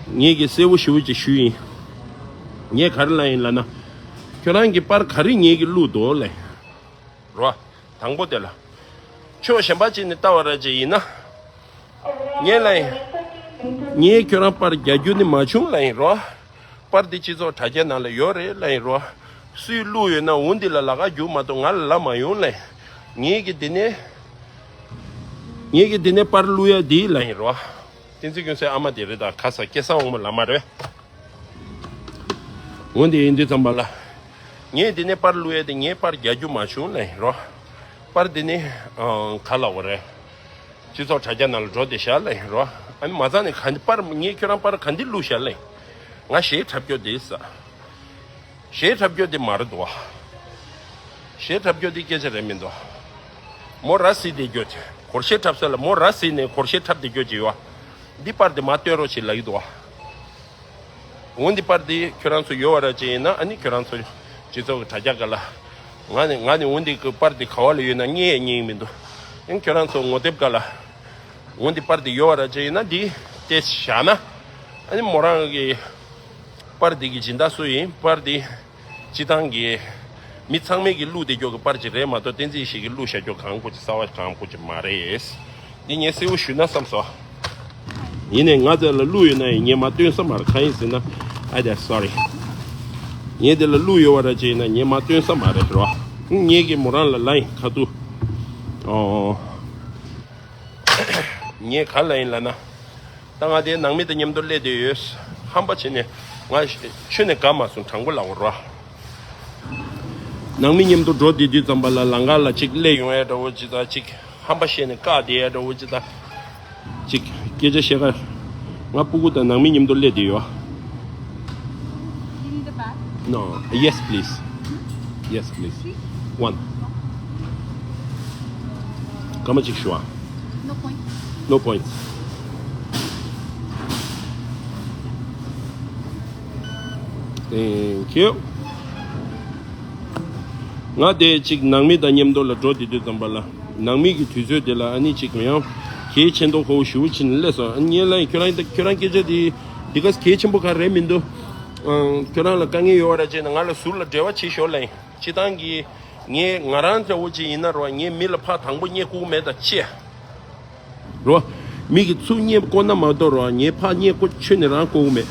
ངེད་ཀྱིས་གསལ་པོ་ཞེ་པོ་ཅིག་ཞུས་ཡིན། ངས་ག་རེ་ལབ་ཡིན་ལབ་ན། ཁྱོད་རང་གི་པར་ག་རེ་ངེད་ཀྱིས་བླུགས་འདུག་ལབ་ཡིན། རོ། དང་པོ་དེ་ལ། ཕྱོགས་གཞན་པ་ཅིག་ནས་ལྟ་བ་ར་ཅིག་ཡིན་ན། ངས་ལབ་ཡིན། ངས་ཁྱོད་རང་པར་རྒྱག་རྒྱུ་ནི་མ་བྱུང་ལབ་ཡིན་རོ། པར་འདི་སྤྱི་ཚོགས་དྲ་རྒྱ་ནང་ལ་ཡོད་རེད་ལབ་ཡིན་རོ། སུས་བླུགས་ཡོད་ན་འོ་འདི་ལ་ལག་པ་རྒྱུག་མ་གཏོགས་ང་ལ་ལབ་མ་ཡོང་ལབ་ཡིན། ངེད་ཀྱིས་འདི་ནས། ངེད་ཀྱིས་འདི་ནས་པར་བླུགས་ཡ་འདི་ལབ་ཡིན་རོ། བསྟན་འཛིན་ཀུན་གསལ་ཨ་མ་དེ་རེད་ད། ཁ་ས་སྐལ་བཟང་དབང་མོ་ལགས་མ་རེད། འོན་ཏེ་ཡིན་དུས་ཙམ་པ་ལ། ངས་འདི་ནས་པར་བླུགས་ཡས་དེ་ངས་པར་རྒྱག་རྒྱུ་མ་བྱུང་ལབ་ཡིན་རོ། པར་འདི་ནི་ཨང་ག་ལབ་དགོས་རེད། སྤྱི་ཚོགས་དྲ་རྒྱ་ནང་ལ་འགྲོ་བསྡད་ཤག་ལབ་ཡིན་རོ། ཨ་ནི་མ་རྩ་ནས་ག་འདི་པར་ངས་ཁྱོད་རང་པར་ག་འདི་བླུགས་ཤག་ལབ་ཡིན། ང་གཞས་འཁྲབ་རྒྱུ་དེ་ས། གཞས་འཁྲབ་རྒྱུ་དེ་མ་རེད་དོ། གཞས་འཁྲབ་རྒྱུ་དེ་སྐད་ཆ་རེད་མི་འདུག་མོ་ར་བཟི་བསྡད་རྒྱུ་དེ་སྒོར་གཞས་འཁྲབ་ས་ལ་མོ་ར་བཟི་ནས་སྒོར་གཞས་འཁྲབ་བསྡད་རྒྱུ་ཅིག་ཡོད། འདི་པར་དེ་མར་སྟོན་རོགས་བྱེད་ལབ་ཀྱི་འདུག་འོན་ཏེ་པར་འདི་ཁྱོད་རང་ཚོ་ཡོད་པ་ར་ཅིག་ཡིན་ན་ཨ་ནི་ཁྱོད་རང་ཚོ་སྤྱི་ཚོགས་ཀྱི་དྲ་རྒྱ་སྒང་ལ། ང་ནི་ང་ནི་འོན་ཏེ་གི་པར་འདི་ག་བ་ལ་ཡོད་ན་རྙེད་ཡང་རྙེད་ཀྱི་མི་འདུག་ཨ་ནི་ཁྱོད་རང་ཚོ་ངོ་དེབ་སྒང་ལ། འོན་ཏེ་པར་འདི་ཡོད་པ་ར་ཅིག་ཡིན་ན་འདི་བལྟས་བཞག་ན། ཨ་ནི་མོ་རང་གི་པར་འདི་གི་སྦྱིན་བདག་སུ་ཡིན། པར་འདི་སྤྱི་བཏང་གི་མི་ཚང་མས་ཀྱི་བླུགས་བསྡད་རྒྱུ་གི་པར་ཅིག་རེད་མ་གཏོགས་བསྟན་འཛིན་ཞིག་གིས་བླུགས་བཞག་རྒྱུ་གང་གོ་ཅིག་གསར་པ་གང་གོ་ཅིག་མ་རེད། འདི་ངས་གསལ་པོ་ཞུས་ན་བསམ་སོང་། ཡིན་ནའི་ང་ཚོ་ལ་བླུགས་ཡོད་ན་ཡང་ངས་མར་སྟོན་ས་མ་རེད། གང་ཡིན་ཟེར་ན། ཨ་དེ་སོ་རི། ངས་དེ་ལ་བླུགས་ཡོད་པ་ར་ཅིག་ཡིན་ན་ངས་མར་སྟོན་ས་མ་རེད་རོ། ངས་ཀྱི་མོ་རང་ལ་ལབ་ཡིན་ཁ་ཐུག་ཨོ། ངས་ག་ལབ་ཡིན་ལབ་ན། ད་ང་དེ་ནང་མི་དང་མཉམ་དུ་སླེབས་བསྡད་ཡོད། ཧམ་པ་བྱས་ནས་ང་ཁྱོན་ནས་དགའ་མ་སོང་། དྲང་པོ་ལབ་དགོས་རོ། ནང་མི་མཉམ་དུ་འགྲོ་བསྡད་དུས་ཙམ་པ་ལ་ལམ་ཁ་ལ་ཅིག་སླེབས་ཡོང་ཡ་འདྲ་བོ་ཅིག་དང་ཅིག་ཧམ་པ་བཤད་ནས་བཀག་བསྡད་ཡ་འདྲ་བོ་ཅིག་དང་། ཅིག་སྐད་ཆ་བཤད་ཁ། ང་སྤུ་གུ་དང་ནང་མི་མཉམ་དུ་སླེབས་བསྡད་ཡོད། You need a bag? No. Yes, please. Yes, please. One. སྐར་མ་གཅིག་ཞུ་ཨ། No point. No points. Thank you. ང་དེ་གཅིག་ནང་མི་དང་མཉམ་དུ་ལ་འགྲོ་བསྡད་དུས་ཙམ་པ་ལ། ནང་མི་གི་དུས་ཚོད་དེ་ལ་ཨ་ནི་གཅིག་ཡང་གལ་ཆེན་ཏོག་ཁོ་བོ་ཞེ་པོ་ཅིག་སླེབས་སོང་། ཨ་ནི་ངས་ལབ་ཡིན་ཁྱོད་རང་ཁྱོད་རང་སྐད་ཆ་དེ་འདི་ག་གལ་ཆེན་པོ་ག་རེ་མི་འདུག་ཨང་ཁྱོད་རང་ལ་དཀའ་ངལ་ཡོད་པ་ར་བྱས་ན་ང་ལ་ཟུར་ལ་འབྲེལ་བ་བྱེད་ཤོག་ལབ་ཡིན། སྤྱི་བཏང་གི་ངས་ང་རང་འདྲ་བོ་ཅིག་ཡིན་ན་རོ། ངས་མི་ལ་ཕར་དང་པོ་བསྙད་བཀུག་མེད་ད་ཅེ། རོ། མི་གི་ཚུར་བསྙད་བཀོག་ན་མ་གཏོགས་རོ། ངས་ཕར་བསྙད་བཀོག་ཁྱོན་ནས་རང་བཀོག་གི་མེད།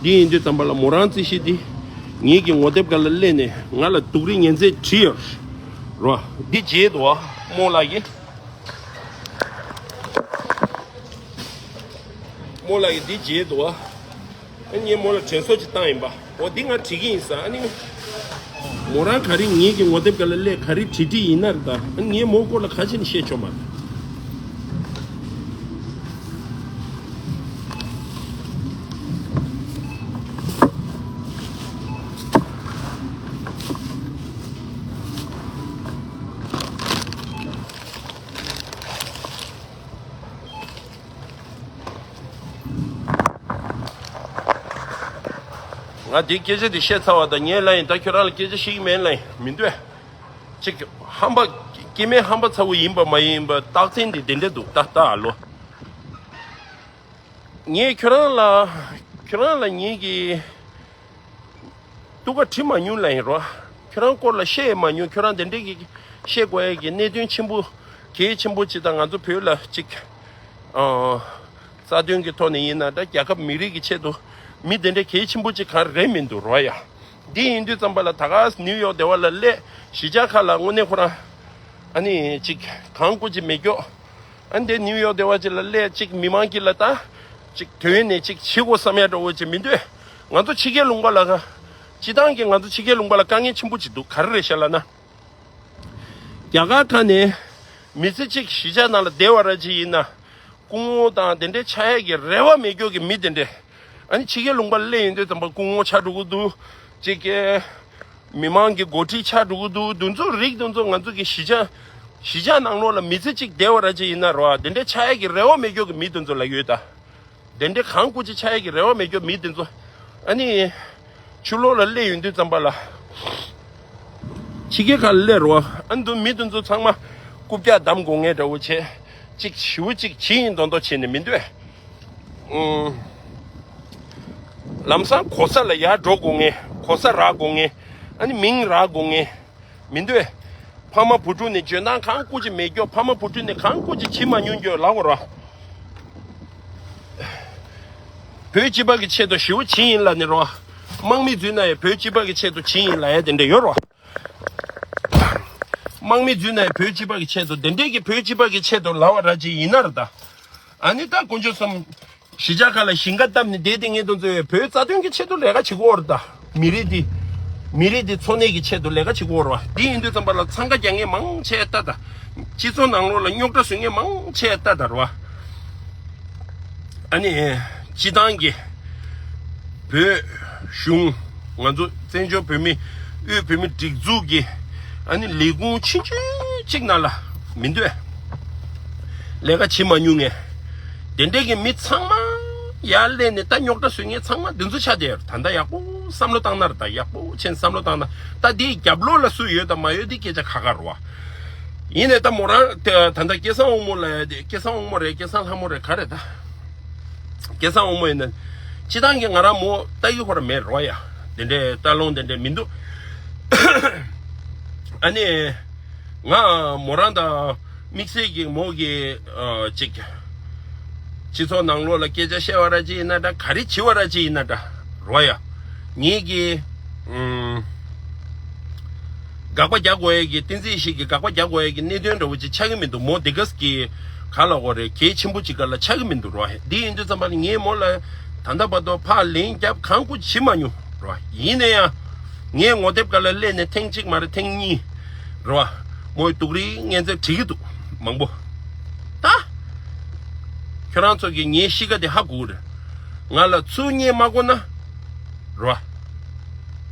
འདི་ཡིན་དུས་ཙམ་པ་ལ་མོ་རང་རྩིས་གཞི་འདི། ངེད་ཀྱི་ངོ་དེབ་སྒང་ལ་སླེབས་ནས་ང་ལ་སྡུག་རུས་ངན་ཚད་བྲིས་ཡོད། རོ། འདི་བརྗེད་འདུག་ཨ། རྨོ་ལགས་ཀྱིས། རྨོ་ལགས་ཀྱིས་འདི་བརྗེད་འདུག་ཨ། ཨ་ངས་མོ་ལ་དྲན་གསོ་ཅིག་བཏང་ཡིན་པ། འོ་འདི་ང་བྲིས་ཀྱི་ཡིན་ས། ཨ་ནི། མོ་རང་ག་རེ་ངེད་ཀྱི་ངོ་དེབ་སྒང་ལ་སླེབས་ག་རེ་བྲིས་བྲིས་ཡིན་ན་རེད་ད། ཨ་ངས་མོ་སྐོར་ལ་ག་ཅི་ནས་བཤད་ཆོག་མ་རེད། ང་འདི་སྐད་ཆ་འདི་བཤད་ཚར་བ་དང་ངས་ལབ་ཡིན། ད་ཁྱོད་རང་ལ་སྐད་ཆ་བཤད་ཀྱི་མེད་ལབ་ཡིན། མི་འདོད། ཅིག་ཧམ་པ། སྐྱེ་དམན་ཧམ་པ་ཚ་བོ་ཡིན་པ་མ་ཡིན་པ་རྟགས་མཚན་འདི་འདི་འདྲ་འདུག་ད་ལྟ་ཨ་ལོ། ངས་ཁྱོད་རང་ལ། ཁྱོད་རང་ལ་ངེད་ཀྱི། སྡུག་ག་བྲིས་མ་མྱོང་ལབ་ཡིན་རོ། ཁྱོད་རང་སྐོར་ལ་བཤད་མ་མྱོང་། ཁྱོད་རང་དེ་འདྲས་ཀྱི་བཤད་དགོས་ཡས་ཀྱི་གནད་དོན་ཆེན་པོ། གལ་ཆེན་པོ་ཅིག་དང་ང་ཚོ་བོད་ལ་ཅིག་ཨ། རྩ་དོན་གྱི་ཐོག་ནས་ཡིན་ན་འདྲ། རྒྱལ་ཁབ་མི་རིགས་ཀྱི་ཆེད་དུ་མི་དེ་འདྲས་གལ་ཆེན་པོ་ཅིག་ག་རེ་མི་འདུག་རོ་ཡ། འདི་ཡིན་དུས་ཙམ་པ་ལ་ད་ག་ནིའུ་ཡོག་སྡེ་བ་ལ་སླེབས། གཞིས་ཆགས་ཁག་ལ་དངོས་གནས་ཁོ་རང་ཨ་ནི་ཅིག་གང་དགོས་ཅིག་མེད་ཀྱོག་ཨ་འདི་ནིའུ་ཡོག་སྡེ་བ་ཅིག་ལ་སླེབས། ཅིག་མི་མང་གི་ལ་ད་ཅིག་དོན་ནས་ཅིག་བྱེད་དགོས་བསམ་ཡ་འདྲ་བོ་ཅིག་མི་འདུག་ང་ཚོ་ཕྱི་རྒྱལ་ལུང་པ་ལ་ག་སྤྱི་བཏང་གི་ང་ཚོ་ཕྱི་རྒྱལ་ལུང་པ་ལ་དཀའ་ངལ་ཆེན་པོ་ཅིག་འདུག་ག་རེ་རེད་ཤག་ལབ་ན། རྒྱ་གར་ཁ་ནས་མི་ཚེ་གཅིག་གཞིས་ཆགས་ནང་ལ་བསྡད་པ་ར་ཅིག་ཡིན་ན། སྐུ་ངོ་དང་དེ་འདྲའི་ཆགས་ཡས་ཀྱི་རེ་བ་མེད་རྒྱུ་གི་མི་དེ་འདྲས། ཨ་ནི་ཕྱི་རྒྱལ་ལུང་པ་སླེབས་ཡོང་དུས་ཙམ་པ་སྐུ་ངོ་ཆགས་འགྲོ་གི་འདུག། ཅིག་གི་མི་མང་གི་འགོ་ཁྲིད་ཆགས་འགྲོ་གི་འདུག། འདི་ཚོ་རིགས་འདི་ཚོ་ང་ཚོ་གི་གཞིས་ཆགས་གཞིས་ཆགས་ནང་ལོགས་ལ་མི་ཚེ་གཅིག་བསྡད་པ་ར་ཅིག་ཡིན་ན་རོ། དེ་འདྲའི་ཆགས་ཡས་ཀྱི་རེ་བ་མེད་རྒྱུ་གི་མི་འདི་ཚོ་ལ་ཡོད་ད། དེ་འདྲའི་གང་བཀུར་ཅིག་ཆགས་ཡས་ཀྱི་རེ་བ་མེད་རྒྱུ་མི་འདི་ཚོ། ཨ་ནི་ཕྱི་ལོགས་ལ་སླེབས་ཡོང་དུས་ཙམ་པ་ལ། ཕྱི་རྒྱལ་ཁག་ལ་སླེབས་རོ། ཨ་ནི་འདི་མི་འདི་ཚོ་ཚང་མ་རྐུབ་བཀྱག་བསྡམ་དགོས་ངེས་འདྲ་བོ་བྱས། གཅིག་ཞེ་པོ་གཅིག་བྱེད་ཡིན་མདོག་མདོག་བྱས་ནས་མི་འདུག། ཨུམ། ལམ་སང་གོ་ས་ལ་ཡར་འགྲོ་དགོས་ངེས། གོ་ས་རག་དགོས་ངེས། ཨ་ནི་མིང་རག་དགོས་ངེས། མི་འདུག། ཕ་མ་བུ་ཕྲུག་ནས་འཇོན་ཐང་གང་བཀུར་ཅིག་མེད་རྒྱུ། ཕ་མ་བུ་ཕྲུག་ནས་གང་བཀུར་ཅིག་བྱེད་མ་མྱོང་རྒྱུ་ལབ་དགོས་རོ། བོད་སྤྱི་པ་གི་ཆེད་དུ་ཞེ་པོ་བྱེད་ཡིན་ལབ་ནས་རོ། དམག་མི་འཛུལ་ན་ཡང་བོད་སྤྱི་པ་གི་ཆེད་དུ་བྱེད་ཡིན་ལབ་ཡ་དེ་འདྲ་ཡོད་རོ། དམག་མི་འཛུལ་ན་ཡང་བོད་སྤྱི་པ་གི་ཆེད་དུ། དེ་འདྲས་ཀྱི་བོད་སྤྱི་པ་གི་ཆེད་དུ་ལབ་པ་ར་ཅིག་ཡིན་ན་ར་ད། ཨ་ནི་ད་དཀོན་མཆོག་གསུམ། གཞིས་ཆགས་ཁག་ལ་ཞིང་ཁ་བཏབ་ནས་བསྡད་དེ་ངས་དུ་འཛོལ་བའི་བོད་རྩ་དོན་གྱི་ཆེད་དུ་ལས་ཀ་བྱེད་ཀྱི་ཡོད་རེད་ད། མི་རིགས་འདི། མི་རིགས་འདི་འཚོ་གནས་ཀྱི་ཆེད་དུ་ལས་ཀ་བྱེད་ཀྱི་ཡོད་རེད་བ། འདི་ཡིན་དུས་ཙམ་པ་ལ་འཚང་ཁ་རྒྱག་མཁན་མང་ཆེ་ལྟ་ད། སྤྱི་ཚོགས་ནང་ལོགས་ལ་རྙོག་དྲ་བཟོ་མཁན་མང་ཆེ་ལྟ་ད་རེད་བ། ཨ་ནི། སྤྱི་བཏང་གི་བོད་གཞུང་། ང་ཚོ་བཙན་བྱོལ་བོད་མི། དབུས་བོད་མི་སྒྲིག་འཛུགས་ཀྱི་ཨ་ནི་ལས་ཁུངས་ཆུང་ཆུང་གཅིག་ནང་ལ་མི་འདུག། ལས་ཀ་བྱེད་མ་མྱོང་ངས། དེ་འདྲས་ཀྱི་མི་ཚང་མ་ཡར་སླེབས་ནས་ད་རྙོག་དྲ་བཟོ་མཁན་ཚང་མ་འདི་ཚོ་ཆགས་བསྡད་ཡོད་རེད། ད་ལྟ་ཡག་པོ་བསམ་བློ་བཏང་ན་རེད། ད་ཡག་པོ་བྱས་ནས་བསམ་བློ་བཏང་ན། ད་འདིའི་རྒྱབ་ལོགས་ལ་སུ་ཡོད་དང་མ་ཡོད་འདི་སྐད་ཆ་ཁ་ཁ་རེད་བ། ཡིན་ནའི་ད་མོ་རང་དེ་ད་ལྟ་སྐལ་བཟང་དབང་མོ་ལ་ཡ་དེ། སྐལ་བཟང་དབང་མོ་རེད། སྐལ་བཟང་ལྷ་མོ་རེད། ག་རེད་ད། སྐལ་བཟང་དབང་མོ་ཡིན་ན། སྤྱི་བཏང་གི་ང་རང་མོ་ལྟ་གི་ཁོ་ར་མེད་རོ་ཡ། དེ་འདྲའི་ལྟ་ལོང་དེ་འདྲའི་མི་འདུག། ཨ་ནི། ང་མོ་རང་དང་དམིགས་བསལ་གྱི་མོ་གི་ཨ་ཅིག། སྤྱི་ཚོགས་ནང་ལོགས་ལ་སྐད་ཆ་བཤད་པ་ར་ཅིག་ཡིན་ན་འདྲ། ག་རེ་བྱེད་པ་ར་ཅིག་ཡིན་ན་འདྲ་རོ་ཡ། ངེད་ཀྱི་ཨུམ། དགག་པ་རྒྱག་དགོས་ཡས་ཀྱི། བསྟན་འཛིན་ཡེ་ཤེས་ཀྱི་དགག་པ་རྒྱག་དགོས་ཡས་ཀྱི་གནད་དོན་འདྲ་བོ་ཅིག་ཆགས་ཀྱི་མི་འདུག། མོ་འདི་ག་གི་ག་ལ་གོ་རེད། གལ་ཆེན་པོ་ཅིག་ག་ལ་ཆགས་ཀྱི་མི་འདུག་རོ། འདི་ཡིན་དུས་ཙམ་པ་ལ་ངས་མོ་ལ་ད་ལྟ་བར་དུ་ཕར་ལན་རྒྱབ་གང་བཀུར་བྱེད་མ་མྱོང་རོ། ཡིན་ན་ཡང་ངས་ངོ་དེབ་སྒང་ལ་སླེབས་ནས་ཐེངས་གཅིག་མ་རེད། ཐེངས་གཉིས་རོ། མོའི་སྡུག་རུས་སྙན་ཚིག་བྲིས་ཀྱི་འདུག། མང་པོ། ད་ཁྱོད་རང་ཚོ་གིས་ངའི་གཤིས་ཀ་དེ་ཧ་གོ་གི་རེད། ང་ལ་ཚུར་བརྙས་མ་དགོས་ན་རོ།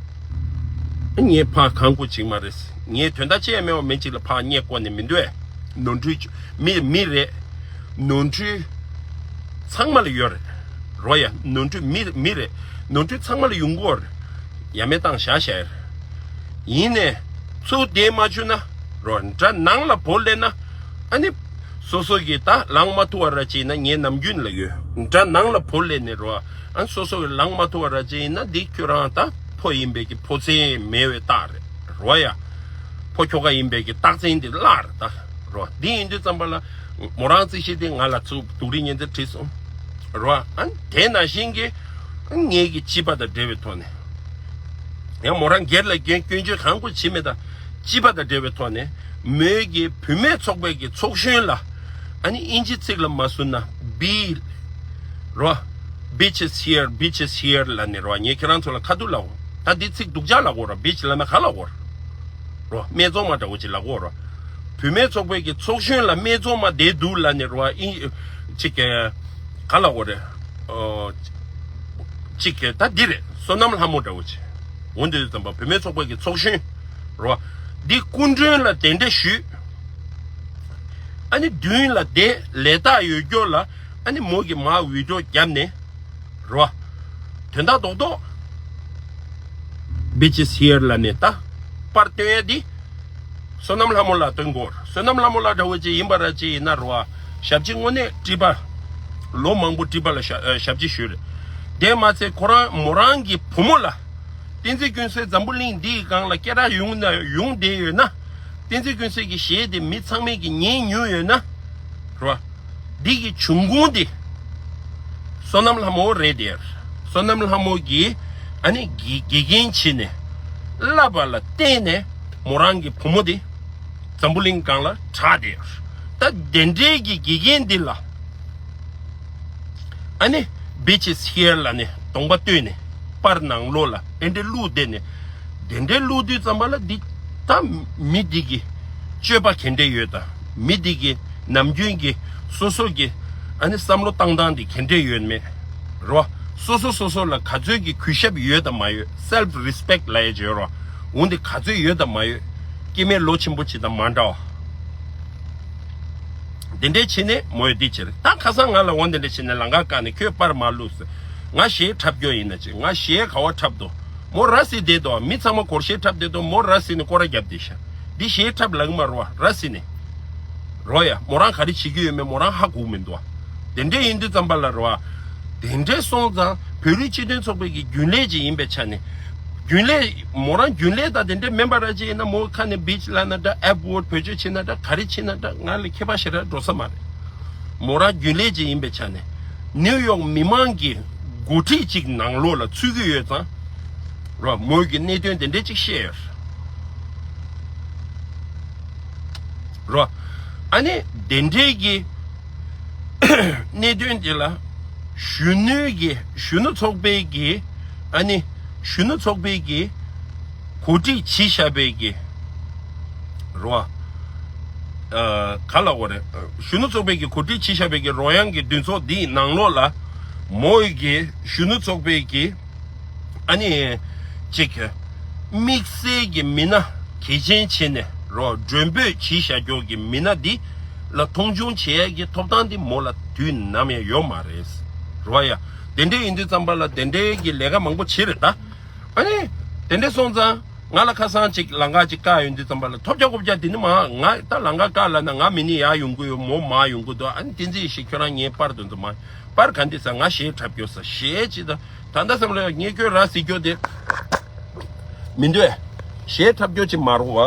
ངས་ཕར་གང་བཀུར་བྱེད་མ་རེད། ངས་དོན་དག་ཅི་ཡང་མེད་པ་མི་གཅིག་ལ་ཕར་བརྙས་བཀོད་ནས་མི་འདུག་ཨེ། ནོར་འཁྲུལ་མི་མི་རེད། ནོར་འཁྲུལ་ཚང་མ་ལ་ཡོད་རེད་རོ་ཡ། ནོར་འཁྲུལ་མི་མི་རེད། ནོར་འཁྲུལ་ཚང་མ་ལ་ཡོང་གི་ཡོད་རེད། ཡ་མེད་བཏང་བཞག་བཞག་ཡ་རེད། ཡིན་ནས་ཚུར་བསྡད་མ་བཅུག་ན་རོ། དགྲ་ནང་ལ་བོར་སླེབས་ན། ཨ་ནི། སོ་སོ་གིས་ད་ལངས་མ་ཐུབ་པ་ར་ཅིག་ཡིན་ན་ངས་ནམ་རྒྱུན་ལ་ཡོད། དགྲ་ནང་ལ་བོར་སླེབས་ནས་རོ། ཨ་ནི་སོ་སོ་གིས་ལངས་མ་ཐུབ་པ་ར་ཅིག་ཡིན་ན་འདི་ཁྱོད་རང་ད་ཕོ་ཡིན་པའི་གི་ཕོ་མཚན་མེད་པའི་རྟགས་རེད་རོ་ཡ། ཕོ་ཁྱོ་ག་ཡིན་པའི་གི་རྟགས་མཚན་འདི་བརླག་རེད་ད་རོ། འདི་ཡིན་དུས་ཙམ་པ་ལ་མོ་རང་རྩིས་གཞི་འདི་ང་ལ་ཚུར་སྡུག་རུས་སྙན་ཚིག་བྲིས་སོང་རོ། ཨ་ནི་དེ་ནང་བཞིན་གི་ངེད་ཀྱི་སྤྱི་པ་དང་འབྲེལ་བའི་ཐོག་ནས། ཡང་མོ་རང་སྒེར་ལ་སྐྱོན་སྐྱོན་བརྗོད་གང་དགོས་བྱེད་མེད་ད། སྤྱི་པ་དང་འབྲེལ་བའི་ཐོག་ནས་མོས་ཀྱི་བུད་མེད་ཚོགས་པའི་གི་ཚོགས་གཞོན་ལ། ཨ་ནི་ཨིན་ཇི་ཚིག་ལ་མ་བསྲུང་ན་བི་རོ། Bitches here, bitches here ལབ་ནས་རོ། ངས་ཁྱེད་རང་ཚོ་ལ་ཁ་ཐུག་ལབ་འོ། ད་འདི་ཚིག་སྡུག་ཅག་ལབ་དགོས་རོ། Bitch ལབ་ན་ག་ལབ་དགོས་རོ། སྨད་འཚོང་མ་འདྲ་བོ་ཅིག་ལབ་དགོས་རོ། བུད་མེད་ཚོགས་པའི་གི་ཚོགས་གཞོན་ལ་སྨད་འཚོང་མ་བསྡད་འདུག་ལབ་ནས་རོ། ཨིན་ཅིག་ག་ལབ་དགོས་རེད། ཨོ། གཅིག་གིས་ད་འདི་རེད། བསོད་ནམས་ལྷ་མོ་འདྲ་བོ་ཅིག། འོ་འདི་ཙམ་པ་བུད་མེད་ཚོགས་པ་གི་ཚོགས་གཞོན་རོ། འདི་སྐུ་མགྲོན་ལ་གདན་འདྲེན་ཞུས། ཨ་ནི་མདུན་ལ་བསྡད་ལས་རྟགས་ཡོད་སྐྱོར་ལ། ཨ་ནི་མོ་གི་མར་འུད་སྒྲོག་བརྒྱབ་ནས་རོ། དོན་དག་རྡོག་རྡོག། Bitches here ལབ་ནས་ད་པར་སྟོན་ཡ་འདི། བསོད་ནམས་ལྷ་མོ་ལགས་སྟོན་དགོས། བསོད་ནམས་ལྷ་མོ་ལགས་འདྲ་བོ་ཅིག་ཡིན་པ་ར་ཅིག་ཡིན་ན་རོ། ཞབས་ཕྱི་དངོས་གནས་སྤྲིས་པ། ལོ་མང་པོ་སྤྲིས་པ་ལ་ཞབས་ཞབས་ཕྱི་ཞུས་རེད། དེ་མ་ཚད་ཁོ་རང་མོ་རང་གི་བུ་མོ་ལ། བསྟན་འཛིན་ཀུན་གསལ་འཛམ་བུ་གླིང་འདིའི་སྒང་ལ་སྐད་གྲགས་ཡོང་ན་ཡོང་བསྡད་ཡོད་ན། བསྟན་འཛིན་ཀུན་གསལ་གྱི་གཞས་དེ་མི་ཚང་མས་ཀྱི་ཉན་མྱོང་ཡོད་ན། རོ། འདི་གི་འབྱུང་ཁུངས་དེ། བསོད་ནམས་ལྷ་མོ་རེད་དེ། བསོད་ནམས་ལྷ་མོ་གིས་ཨ་ནི་དགེ་དགེ་རྒན་བྱས་ནས་བསླབ་པ་ལ་བརྟེན་ནས་མོ་རང་གི་བུ་མོ་དེ་འཛམ་བུ་གླིང་སྒང་ལ་གྲགས་ཏེ། ད་དེ་འདྲའི་གི་དགེ་རྒན་འདི་ལ་ཨ་ནི་Bitches here ལབ་ནས་གདོང་པ་སྟོན་ནས་པར་ནང་ལོགས་ལ་དེ་འདྲའི་བླུགས་བསྡད་ནས། དེ་འདྲའི་བླུགས་དུས་ཙམ་པ་ལ་འདི་ད་མི་འདི་གི་སྤྱོད་པ་ག་འདྲས་ཡོད་དང་། མི་འདི་གི་ནམ་རྒྱུན་གྱི་སོ་སོ་གི་ཨ་ནི་བསམ་བློ་བཏང་སྟངས་འདི་ག་འདྲས་ཡོད་མེད་རོ། སོ་སོ་སོ་སོ་ལ་ག་ཚོད་ཀྱི་གུས་ཞབས་ཡོད་དང་མ་ཡོད། self respect ལབ་ཡ་ཅིག་ཡོད་རེད་བ། འོ་འདི་ག་ཚོད་ཡོད་དང་མ་ཡོད། སྐྱེ་དམན་ལོ་ཆེན་པོ་ཅིག་དང་མ་འདྲ་བ། དེ་འདྲའི་བྱས་ནས་མོ་ཡོད་དེ་ཕྱིར། ད་ཁ་སང་ང་ལ་འོ་འདི་འདྲ་བྱས་ནས་ལམ་ཁ་བཀག་ནས་ཁྱོད་པར་མ་བླུགས་ཟེར། ང་གཞས་འཁྲབ་རྒྱུ་ཡིན་ན་ཅིག་ང་གཞས་ག་བ་འཁྲབ་འདུག་མོ་ར་བཟི་བསྡད་འདུག་མི་ཚང་མ་སྒོར་གཞས་འཁྲབ་བསྡད་འདུག་མོ་ར་བཟི་ནས་སྐོར་ར་བརྒྱབ་བསྡད་ཤག་འདི་གཞས་འཁྲབ་ལབ་གི་མ་རེད་བ། ར་བཟི་ནས། རོ་ཡ། མོ་རང་ག་རེ་བྱེད་ཀྱི་ཡོད་མེད་མོ་རང་ཧ་གོ་གི་མི་འདུག་བ། དེ་འདྲས་ཡིན་དུས་ཙམ་པ་ལ་རེད་བ། དེ་འདྲས་སོང་ཙང་བོད་རིགས་སྤྱི་མཐུན་ཚོགས་པའི་གི་རྒྱུན་ལས་ཅིག་ཡིན་པའི་ཆ་ནས། རྒྱུན་ལས། མོ་རང་རྒྱུན་ལས་དང་དེ་འདྲས་མིན་པ་ར་ཅིག་ཡིན་ན་མོ་ཁ་ནས་བིཆ་ལབ་ན་འདྲ། ཨེབ་ཝོར་བེད་སྤྱོད་བྱེད་ན་འདྲ། ག་རེ་བྱེད་ན་འདྲ། ང་ལ་ཁྱད་པར་ཞེ་དྲག་འགྲོ་ས་མ་རེད། མོ་རང་རྒྱུན་ལས་ཅིག་ཡིན་པའི་ཆ་ནས། ནིའུ་ཡོག་མི་མང་གི་འགོ་ཁྲིད་ཅིག་ནང་ལོགས་ལ་ཚུད་ཀྱི་ཡོད་ཙང་། རོ། མོས་ཀྱི་གནད་དོན་དེ་འདྲས་ཅིག་བཤད་ཡོད་རེད། རོ། ཨ་ནི་དེ་འདྲས་ཀྱི་གནད་དོན་དེ་ལ་གཞོན་ནུའི་གི་གཞོན་ནུ་ཚོགས་པའི་གི། ཨ་ནི་གཞོན་ནུ་ཚོགས་པའི་གི་གོ་སྒྲིག་བྱས་བཞག་པའི་གི། རོ། ཨ། ག་ལབ་དགོས་རེད། གཞོན་ནུ་ཚོགས་པའི་གི་གོ་སྒྲིག་བྱས་བཞག་པའི་གི་རོལ་དབྱངས་ཀྱི་འདུ་ཚོགས་འདིའི་ནང་ལོགས་ལ་མོ་ཡི་གི་གཞོན་ནུ་ཚོགས་པའི་གི། ཨ་ནི། ཅིག་དམིགས་བསལ་གྱི་མི་སྣ་གལ་ཆེན་བྱས་ནས་རོ། མགྲོན་འབོད་བྱས་བཞག་རྒྱུ་གི་མི་སྣ་འདི་ལ་མཐོང་ཆུང་བྱེད་ཡ་གི་ཐོབ་ཐང་འདི་མོ་ལ་དུས་ནམ་ཡང་ཡོད་མ་རེད། རོ་ཡ། དེ་འདྲས་ཡིན་དུས་ཙམ་པ་ལ་དེ་འདྲས་ཀྱི་ལས་ཀ་མང་པོ་བྱས་རེད་ད། ཨ་ནི། དེ་འདྲས་སོང་ཙང་། ང་ལ་ཁ་སང་ཅིག་ལམ་ཁ་ཅིག་བཀག་ཡོང་དུས་ཙམ་པ་ལ་ཐོབ་རྒྱག་ཁོབ་རྒྱག་དེ་ནི་མ། ང་ད་ལམ་ཁ་བཀག་ལབ་ན་ང་མི་ནི་ཡར་ཡོང་གི་ཡོད། མོ་མར་ཡོང་གི་འདུག་ཨ་ནི་བསྟན་འཛིན་ཡེ་ཤེས་ཁྱོད་རང་ངའི་པར་དེ་ཚོ་མ། པར་ག་འདི་ཟ། ང་གཞས་འཁྲབ་རྒྱུ་ཟ། གཞས་ཅི་ད། ད་ལྟ་བསམ་བློ་ཡག་ངས་ཁྱོད་ར་བཟི་རྒྱུ་དེ་མི་འདོད། གཞས་འཁྲབ་རྒྱུ་ཅི་མ་རུ་བ་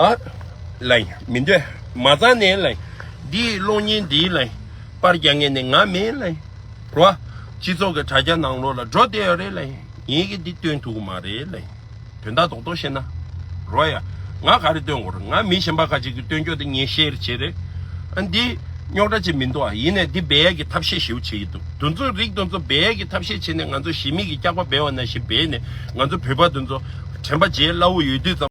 ལ་ཡིན་མི་འདོད། མ་རྩ་ནས་ལ་ཡིན། འདིའི་གློག་བརྙན་འདིའི་ལ་ཡིན། པར་རྒྱག་མཁན་ནི་ང་མིན་ལ་ཡིན། རོ། སྤྱི་ཚོགས་ཀྱི་དྲ་རྒྱ་ནང་ལོགས་ལ་འགྲོ་བསྡད་ཡོད་རེད་ལ་ཡིན། ངས་ཀྱི་འདི་སྟོན་ཐུབ་ཀྱི་མ་རེད་ལ་ཡིན། དོན་དག་རྡོག་རྡོག་བཤད་ན། རོ་ཡ། ང་ག་རེ་སྟོན་དགོས་རེད། ང་མི་གཞན་པ་ཁ་ཅིག་གིས་སྟོན་རྒྱུ་དེ་ངས་ཤེར་བྱེད་རེད། ཨ་འདི་རྙོག་དྲ་ཅིག་མི་འདུག་ཨ། ཡིན་ནའི་འདི་སྦས་ཡག་གི་ཐབས་ཤེས་ཞེ་པོ་བྱེད་ཀྱི་འདུག་དེ་ཚོ་རིགས་དེ་ཚོ་སྦས་ཡག་གི་ཐབས་ཤེས་བྱས་ནས་ང་ཚོ་གཞིས་མི་གི་སྐྱག་པ་སྦས་པ་ནང་བཞིན་སྦས་ནས་ང་ཚོ་བོད་པ་དེ་ཚོ་དྲན་པ་བརྗེད་སླ་བོ་ཡོད་དུས་ཙམ།